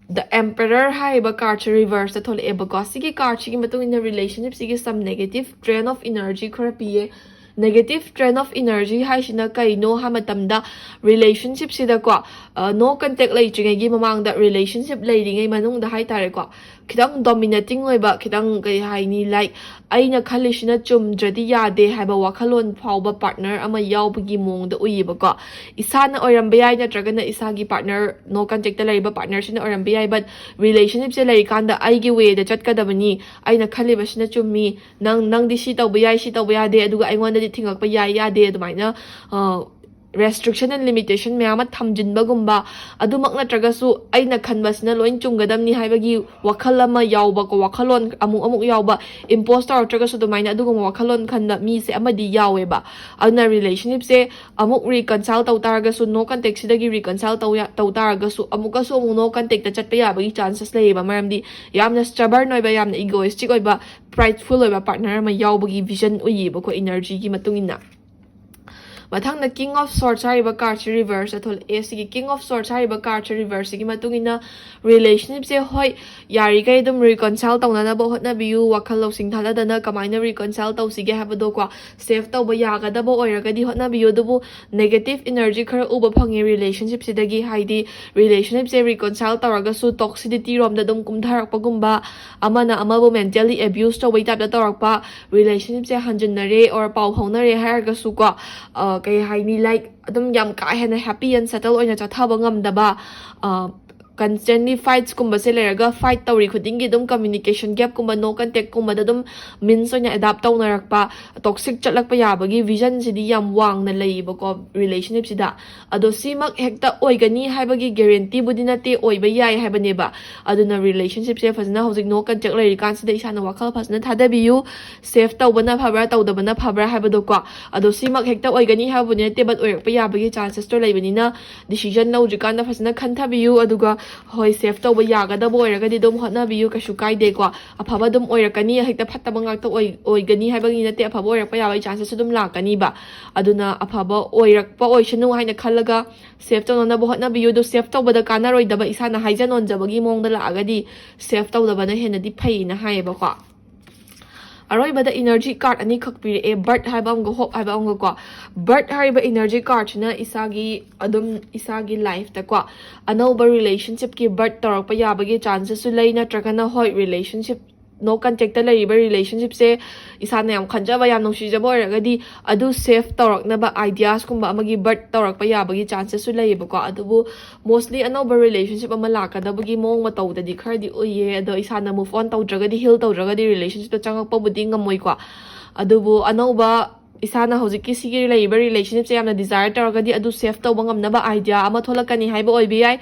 The Emperor ꯍꯥꯏꯔꯤꯕ cardꯁꯦ reverseꯇ ꯊꯣꯛꯂꯛꯑꯦꯕꯀꯣ꯫ ꯁꯤꯒꯤ cardꯁꯤꯒꯤ ꯃꯇꯨꯡ ꯏꯟꯅ relationshipꯁꯤꯒꯤ some negative drain of energy ꯈꯔ ꯄꯤꯌꯦ꯫ Negative drain of energy ꯍꯥꯏꯁꯤꯅ ꯀꯩꯅꯣ ꯍꯥꯏ ꯃꯇꯝꯗ, relationshipꯁꯤꯗꯀꯣ, ꯑ, no contact ꯂꯩꯇ꯭ꯔꯤꯉꯩꯒꯤ ꯃꯃꯥꯡꯗ, relationship ꯂꯩꯔꯤꯉꯩ ꯃꯅꯨꯡꯗ ꯍꯥꯏꯇꯥꯔꯦꯀꯣ, ꯈꯤꯇꯪ dominating ꯑꯣꯏꯕ, ꯈꯤꯇꯪ, ꯀꯩ ꯍꯥꯏꯅꯤ, like, ꯑꯩꯅ ꯈꯜꯂꯤꯁꯤꯅ ꯆꯨꯝꯗ꯭ꯔꯗꯤ ꯌꯥꯗꯦ ꯍꯥꯏꯕ ꯋꯥꯈꯜꯂꯣꯟ ꯐꯥꯎꯕ partner ꯑꯃ ꯌꯥꯎꯕꯒꯤ ꯃꯑꯣꯡꯗ ꯎꯏꯌꯦꯕꯀꯣ꯫ ꯏꯁꯥꯅ ꯑꯣꯏꯔꯝꯕ ꯌꯥꯏ, ꯅꯠꯇ꯭ꯔꯒꯅ ꯏꯁꯥꯒꯤ partner, no contactꯇ ꯂꯩꯔꯤꯕ partnerꯁꯤꯅ ꯑꯣꯏꯔꯝꯕ ꯌꯥꯏ, but relationshipꯁꯦ ꯂꯩꯔꯤꯀꯥꯟꯗ ꯑꯩꯒꯤ wayꯗ ꯆꯠꯀꯗꯕꯅꯤ, ꯑꯩꯅ ꯈꯜꯂꯤꯕꯁꯤꯅ ꯆꯨꯝꯃꯤ, ꯅꯪ, ꯅꯪꯗꯤ ꯁꯤ ꯇꯧꯕ ꯌꯥꯏ, ꯁꯤ ꯇꯧꯕ ꯌꯥꯗꯦ, ꯑꯗꯨꯒ ꯑꯩꯉꯣꯟꯗꯗꯤ ꯊꯤꯡꯉꯛꯄ ꯌꯥꯏ, ꯌꯥꯗꯦ, ꯑꯗꯨꯃꯥꯏꯅ, ꯑ, restriction and limitation ꯃꯌꯥꯝ ꯑꯃ ꯊꯝꯖꯤꯟꯕꯒꯨꯝꯕ, ꯑꯗꯨꯃꯛ ꯅꯠꯇ꯭ꯔꯒꯁꯨ ꯑꯩꯅ ꯈꯟꯕꯁꯤꯅ ꯂꯣꯏ ꯆꯨꯝꯒꯗꯕꯅꯤ ꯍꯥꯏꯕꯒꯤ ꯋꯥꯈꯜ ꯑꯃ ꯌꯥꯎꯕꯀꯣ, ꯋꯥꯈꯜꯂꯣꯟ ꯑꯃꯨꯛ ꯑꯃꯨꯛ ꯌꯥꯎꯕ, impose ꯇꯧꯔꯛꯇ꯭ꯔꯒꯁꯨ ꯑꯗꯨꯃꯥꯏꯅ ꯑꯗꯨꯒꯨꯝꯕ ꯋꯥꯈꯜꯂꯣꯟ ꯈꯟꯕ ꯃꯤꯁꯦ ꯑꯃꯗꯤ ꯌꯥꯎꯋꯦꯕ꯫ ꯑꯗꯨꯅ relationshipꯁꯦ ꯑꯃꯨꯛ reconcile ꯇꯧ ꯇꯥꯔꯒꯁꯨ, no contactꯁꯤꯗꯒꯤ reconcile ꯇꯧ ꯌꯥ-, ꯇꯧ ꯇꯥꯔꯒꯁꯨ, ꯑꯃꯨꯛꯀꯁꯨ ꯑꯃꯨꯛ no contactꯇ ꯆꯠꯄ ꯌꯥꯕꯒꯤ chances ꯂꯩꯌꯦꯕ꯫ ꯃꯔꯝꯗꯤ ꯌꯥꯝꯅ stubborn ꯑꯣꯏꯕ, ꯌꯥꯝꯅ egoistic ꯑꯣꯏꯕ, prideful ꯑꯣꯏꯕ partner ꯑꯃ ꯌꯥꯎꯕꯒꯤ vision ꯎꯏꯌꯦꯕꯀꯣ, energyꯒꯤ ꯃꯇꯨꯡ ꯏꯟꯅ꯫ ꯃꯊꯪꯗ King of Swords ꯍꯥꯏꯔꯤꯕ cardꯁꯦ reverseꯇ ꯊꯣꯛꯂꯛꯑꯦ꯫ ꯁꯤꯒꯤ King of Swords ꯍꯥꯏꯔꯤꯕ cardꯁꯦ reverseꯁꯤꯒꯤ ꯃꯇꯨꯡ ꯏꯟꯅ relationshipꯁꯦ, ꯍꯣꯏ, ꯌꯥꯔꯤꯈꯩ ꯑꯗꯨꯝ reconcile ꯇꯧꯅꯅꯕ ꯍꯣꯠꯅꯕꯤꯌꯨ꯫ ꯋꯥꯈꯜ ꯂꯧꯁꯤꯡ ꯊꯥꯗꯗꯅ ꯀꯃꯥꯏꯅ reconcile ꯇꯧꯁꯤꯒꯦ ꯍꯥꯏꯕꯗꯣꯀꯣ, save ꯇꯧꯕ ꯌꯥꯒꯗꯕ ꯑꯣꯏꯔꯒꯗꯤ ꯍꯣꯠꯅꯕꯤꯌꯨ꯫ ꯑꯗꯨꯕꯨ negative energy ꯈꯔ ꯎꯕ ꯐꯪꯉꯦ relationshipꯁꯤꯗꯒꯤ, ꯍꯥꯏꯗꯤ relationshipꯁꯦ reconcile ꯇꯧꯔꯒꯁꯨ toxicity ꯔꯣꯝꯗ ꯑꯗꯨꯝ ꯀꯨꯝꯊꯔꯛꯄꯒꯨꯝꯕ, ꯑꯃꯅ ꯑꯃꯕꯨ mentally abuse ꯇꯧꯕꯩ typeꯇ ꯇꯧꯔꯛꯄ, relationshipꯁꯦ ꯍꯟꯖꯤꯟꯅꯔꯦ or ꯄꯥꯎ ꯐꯥꯎꯅꯔꯦ ꯍꯥꯏꯔꯒꯁꯨꯀꯣ, ꯑ, ꯀꯩ ꯍꯥꯏꯅꯤ, like, ꯑꯗꯨꯝ ꯌꯥꯝ ꯀꯥ ꯍꯦꯟꯅ happy and settle ꯑꯣꯏꯅ ꯆꯠꯊꯕ ꯉꯝꯗꯕ, ꯑ, constantly fightsꯀꯨꯝꯕꯁꯦ ꯂꯩꯔꯒ, fight ꯇꯧꯔꯤ ꯈꯨꯗꯤꯡꯒꯤ ꯑꯗꯨꯝ communication gapꯀꯨꯝꯕ, no contactꯀꯨꯝꯕꯗ ꯑꯗꯨꯝ means ꯑꯣꯏꯅ adapt ꯇꯧꯅꯔꯛꯄ, toxic ꯆꯠꯂꯛꯄ ꯌꯥꯕꯒꯤ visionꯁꯤꯗꯤ ꯌꯥꯝ ꯋꯥꯡꯅ ꯂꯩꯌꯦꯕꯀꯣ relationshipꯁꯤꯗ꯫ ꯑꯗꯣ ꯁꯤꯃꯛ ꯍꯦꯛꯇ ꯑꯣꯏꯒꯅꯤ ꯍꯥꯏꯕꯒꯤ guaranteeꯕꯨꯗꯤ ꯅꯠꯇꯦ, ꯑꯣꯏꯕ ꯌꯥꯏ ꯍꯥꯏꯕꯅꯦꯕ꯫ ꯑꯗꯨꯅ relationshipꯁꯦ ꯐꯖꯅ ꯍꯧꯖꯤꯛ no contact ꯂꯩꯔꯤꯀꯥꯟꯁꯤꯗ ꯏꯁꯥꯅ ꯋꯥꯈꯜ ꯐꯖꯅ ꯊꯥꯗꯕꯤꯌꯨ꯫ Save ꯇꯧꯕꯅ ꯐꯕ꯭ꯔꯥ, ꯇꯧꯗꯕꯅ ꯐꯕ꯭ꯔꯥ ꯍꯥꯏꯕꯗꯣꯀꯣ꯫ ꯑꯗꯣ ꯁꯤꯃꯛ ꯍꯦꯛꯇ ꯑꯣꯏꯒꯅꯤ ꯍꯥꯏꯕꯕꯨꯗꯤ ꯅꯠꯇꯦ, but ꯑꯣꯏꯔꯛꯄ ꯌꯥꯕꯒꯤ chancesꯇꯣ ꯂꯩꯕꯅꯤꯅ decision ꯂꯧꯗ꯭ꯔꯤꯀꯥꯟꯗ ꯐꯖꯅ ꯈꯟꯊꯕꯤꯌꯨ꯫ ꯑꯗꯨꯒ ꯍꯣꯏ, ꯁꯦꯐ ꯇꯧꯕ ꯌꯥꯒꯗꯕ ꯑꯣꯏꯔꯒꯗꯤ ꯑꯗꯨꯝ ꯍꯣꯠꯅꯕꯤꯌꯨ, ꯀꯩꯁꯨ ꯀꯥꯏꯗꯦꯀꯣ꯫ ꯑꯐꯕ ꯑꯗꯨꯝ ꯑꯣꯏꯔꯛꯀꯅꯤ, ꯍꯦꯛꯇ ꯐꯠꯇꯕ ꯉꯥꯛꯇ ꯑꯣꯏ ꯑꯣꯏꯒꯅꯤ ꯍꯥꯏꯕꯒꯤ ꯅꯠꯇꯦ, ꯑꯐꯕ ꯑꯣꯏꯔꯛꯄ ꯌꯥꯕꯒꯤ ꯆꯥꯟꯁꯦꯁꯁꯨ ꯑꯗꯨꯝ ꯂꯥꯛꯀꯅꯤꯕ꯫ ꯑꯗꯨꯅ ꯑꯐꯕ ꯑꯣꯏꯔꯛꯄ ꯑꯣꯏꯁꯅꯨ ꯍꯥꯏꯅ ꯈꯜꯂꯒ ꯁꯦꯐ ꯇꯧꯅꯅꯕ ꯍꯣꯠꯅꯕꯤꯌꯨ꯫ ꯑꯗꯨ ꯁꯦꯐ ꯇꯧꯕꯗ ꯀꯥꯟꯅꯔꯣꯏꯗꯕ, ꯏꯁꯥꯅ ꯍꯥꯏꯖ ꯅꯣꯟꯖꯕꯒꯤ ꯃꯑꯣꯡꯗ ꯂꯥꯛꯑꯒꯗꯤ ꯁꯦꯐ ꯇꯧꯗꯕꯅ ꯍꯦꯟꯅꯗꯤ ꯐꯩꯅ ꯍꯥꯏꯌꯦꯕꯀꯣ꯫ ꯑꯔꯣꯏꯕꯗ ꯏꯅꯔꯖꯤ ꯀꯥꯔꯠ ꯑꯅꯤꯈꯛ ꯄꯤꯔꯛꯑꯦ, ꯕꯔꯠ ꯍꯥꯏꯕ ꯑꯃꯒ ꯍꯣꯞ ꯍꯥꯏꯕ ꯑꯃꯒꯀꯣ꯫ ꯕꯔꯠ ꯍꯥꯏꯔꯤꯕ ꯏꯅꯔꯖꯤ ꯀꯥꯔꯠꯁꯤꯅ ꯏꯁꯥꯒꯤ, ꯑꯗꯨꯝ ꯏꯁꯥꯒꯤ ꯂꯥꯏꯐꯇꯀꯣ ꯑꯅꯧꯕ ꯔꯤꯂꯦꯁꯟꯁꯤꯞꯀꯤ ꯕꯔꯠ ꯇꯧꯔꯛꯄ ꯌꯥꯕꯒꯤ ꯆꯥꯟꯁꯦꯁꯁꯨ ꯂꯩ, ꯅꯠꯇ꯭ꯔꯒꯅ ꯍꯣꯏ, ꯔꯤꯂꯦꯁꯟꯁꯤꯞ, ꯅꯣ ꯀꯟꯇꯦꯛꯇ ꯂꯩꯔꯤꯕ ꯔꯤꯂꯦꯁꯟꯁꯤꯞꯁꯦ ꯏꯁꯥꯅ ꯌꯥꯝ ꯈꯟꯖꯕ, ꯌꯥꯝ ꯅꯨꯡꯁꯤꯖꯕ ꯑꯣꯏꯔꯒꯗꯤ ꯑꯗꯨ ꯁꯦꯐ ꯇꯧꯔꯛꯅꯕ ꯑꯥꯏꯗꯤꯌꯥꯁꯀꯨꯝꯕ ꯑꯃꯒꯤ ꯕꯔꯠ ꯇꯧꯔꯛꯄ ꯌꯥꯕꯒꯤ ꯆꯥꯟꯁꯦꯁꯁꯨ ꯂꯩꯌꯦꯕꯀꯣ꯫ ꯑꯗꯨꯕꯨ ꯃꯣꯁꯂꯤ ꯑꯅꯧꯕ ꯔꯤꯂꯦꯁꯟꯁꯤꯞ ꯑꯃ ꯂꯥꯛꯀꯗꯕꯒꯤ ꯃꯑꯣꯡ ꯃꯇꯧꯗꯗꯤ ꯈꯔꯗꯤ ꯎꯏꯌꯦ꯫ ꯑꯗꯣ ꯏꯁꯥꯅ ꯃꯨꯚ ꯑꯣꯟ ꯇꯧꯗ꯭ꯔꯒꯗꯤ, ꯍꯤꯜ ꯇꯧꯗ꯭ꯔꯒꯗꯤ ꯔꯤꯂꯦꯁꯟꯁꯤꯞꯇ ꯆꯪꯉꯛꯄꯕꯨꯗꯤ ꯉꯝꯃꯣꯏꯀꯣ꯫ ꯑꯗꯨꯕꯨ ꯑꯅꯧꯕ, ꯏꯁꯥꯅ ꯍꯧꯖꯤꯛꯀꯤ ꯁꯤꯒꯤ ꯂꯩꯔꯤꯕ ꯔꯤꯂꯦꯁꯟꯁꯤꯞꯁꯦ ꯌꯥꯝꯅ ꯗꯤꯖꯥꯌꯔ ꯇꯧꯔꯒꯗꯤ ꯑꯗꯨ ꯁꯦꯐ ꯇꯧꯕ ꯉꯝꯅꯕ ꯑꯥꯏꯗꯤꯌꯥ ꯑꯃ ꯊꯣꯛꯂꯛꯀꯅꯤ ꯍꯥꯏꯕ ꯑꯣꯏꯕ ꯌꯥꯏ꯫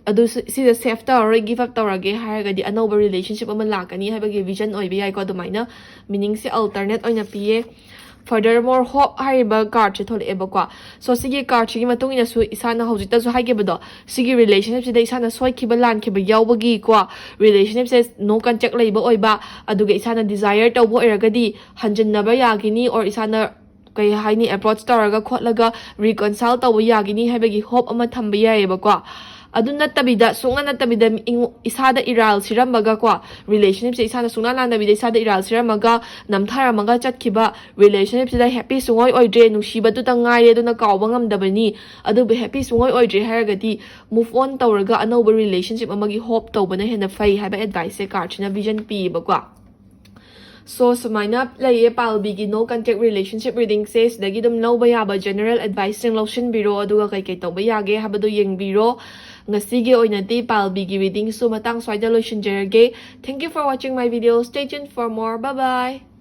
ꯑꯗꯨ ꯁꯤ-, ꯁꯤꯗ ꯁꯦꯐ ꯇꯧꯔꯔꯣꯏ, ꯒꯤꯞ ꯑꯞ ꯇꯧꯔꯒꯦ ꯍꯥꯏꯔꯒꯗꯤ ꯑꯅꯧꯕ ꯔꯤꯂꯦꯁꯟꯁꯤꯞ ꯑꯃ ꯂꯥꯛꯀꯅꯤ ꯍꯥꯏꯕꯒꯤ ꯚꯤꯖꯟ ꯑꯣꯏꯕ ꯌꯥꯏꯀꯣ꯫ ꯑꯗꯨꯃꯥꯏꯅ ꯃꯤꯅꯤꯡꯁꯦ ꯑꯜꯇꯔꯅꯦꯠ ꯑꯣꯏꯅ ꯄꯤꯌꯦ꯫ Furthermore, hope ꯍꯥꯏꯔꯤꯕ ꯀꯥꯔꯠꯁꯦ ꯊꯣꯛꯂꯛꯑꯦꯕꯀꯣ꯫ ꯁꯣ ꯁꯤꯒꯤ ꯀꯥꯔꯠꯁꯤꯒꯤ ꯃꯇꯨꯡ ꯏꯟꯅꯁꯨ ꯏꯁꯥꯅ ꯍꯧꯖꯤꯛꯇꯁꯨ ꯍꯥꯏꯈꯤꯕꯗꯣ, ꯁꯤꯒꯤ ꯔꯤꯂꯦꯁꯟꯁꯤꯞꯁꯤꯗ ꯏꯁꯥꯅ ꯁꯣꯏꯈꯤꯕ ꯂꯥꯟꯈꯤꯕ ꯌꯥꯎꯕꯒꯤꯀꯣ, ꯔꯤꯂꯦꯁꯟꯁꯤꯞꯁꯦ ꯅꯣ ꯀꯟꯇꯦꯛ ꯂꯩꯕ ꯑꯣꯏꯕ, ꯑꯗꯨꯒ ꯏꯁꯥꯅ ꯗꯤꯖꯥꯌꯔ ꯇꯧꯕ ꯑꯣꯏꯔꯒꯗꯤ ꯍꯟꯖꯤꯟꯅꯕ ꯌꯥꯒꯤꯅꯤ, or ꯏꯁꯥꯅ, ꯀꯩ ꯍꯥꯏꯅꯤ, ꯑꯦꯄ꯭ꯔꯣꯆ ꯇꯧꯔꯒ ꯈꯣꯠꯂꯒ ꯔꯤꯀꯟꯁꯥꯏꯜ ꯇꯧꯕ ꯌꯥꯒꯤꯅꯤ ꯍꯥꯏꯕꯒꯤ ꯍꯣꯞ ꯑꯃ ꯊꯝꯕ ꯌꯥꯏꯌꯦꯕꯀꯣ꯫ ꯑꯗꯨ ꯅꯠꯇꯕꯤꯗ, ꯁꯨꯡꯅ ꯅꯠꯇꯕꯤꯗ ꯏꯉꯣ-, ꯏꯁꯥꯗ ꯏꯔꯥꯜ ꯁꯤꯔꯝꯃꯒ ꯀꯣ, ꯔꯤꯂꯦꯁꯟꯁꯤꯞꯁꯦ ꯏꯁꯥꯅ ꯁꯨꯡꯅꯥ ꯂꯥꯟꯗꯕꯤꯗ ꯏꯁꯥꯗ ꯏꯔꯥꯜ ꯁꯤꯔꯝꯃꯒ ꯅꯝꯊꯔꯝꯃꯒ ꯆꯠꯈꯤꯕ, ꯔꯤꯂꯦꯁꯟꯁꯤꯞꯁꯤꯗ ꯍꯦꯄꯤ ꯁꯨꯡꯑꯣꯏ ꯑꯣꯏꯗ꯭ꯔꯦ, ꯅꯨꯡꯁꯤꯕꯗꯨꯇ ꯉꯥꯏꯔꯦ, ꯑꯗꯨꯅ ꯀꯥꯎꯕ ꯉꯝꯗꯕꯅꯤ, ꯑꯗꯨꯕꯨ ꯍꯦꯄꯤ ꯁꯨꯡꯑꯣꯏ ꯑꯣꯏꯗ꯭ꯔꯦ ꯍꯥꯏꯔꯒꯗꯤ ꯃꯨꯚ ꯑꯣꯟ ꯇꯧꯔꯒ ꯑꯅꯧꯕ ꯔꯤꯂꯦꯁꯟꯁꯤꯞ ꯑꯃꯒꯤ ꯍꯣꯞ ꯇꯧꯕꯅ ꯍꯦꯟꯅ ꯐꯩ ꯍꯥꯏꯕ ꯑꯦꯗꯚꯥꯏꯁꯁꯦ ꯀꯥꯔꯠꯁꯤꯅ ꯚꯤꯖꯟ ꯄꯤꯌꯦꯕꯀꯣ꯫ ꯁꯣ ꯁꯨꯃꯥꯏꯅ ꯂꯩꯌꯦ ꯄꯥꯜꯕꯤꯒꯤ no contact relationship readingꯁꯦ꯫ ꯁꯤꯗꯒꯤ ꯑꯗꯨꯝ ꯂꯧꯕ ꯌꯥꯕ ꯖꯦꯅꯔꯦꯜ ꯑꯦꯗꯚꯥꯏꯁꯁꯤꯡ ꯂꯧꯁꯤꯟꯕꯤꯔꯣ, ꯑꯗꯨꯒ ꯀꯩꯀꯩ ꯇꯧꯕ ꯌꯥꯒꯦ ꯍꯥꯏꯕꯗꯣ ꯌꯦꯡꯕꯤꯔꯣ꯫ ꯉꯁꯤꯒꯤ ꯑꯣꯏꯅꯗꯤ ꯄꯥꯜꯕꯤꯒꯤ ꯔꯤꯗꯤꯡꯁꯨ ꯃꯇꯥꯡ ꯁ꯭ꯋꯥꯏꯗ ꯂꯣꯏꯁꯤꯟꯖꯔꯒꯦ꯫ Thank you for watching my video. Stay tuned for more. Bye bye.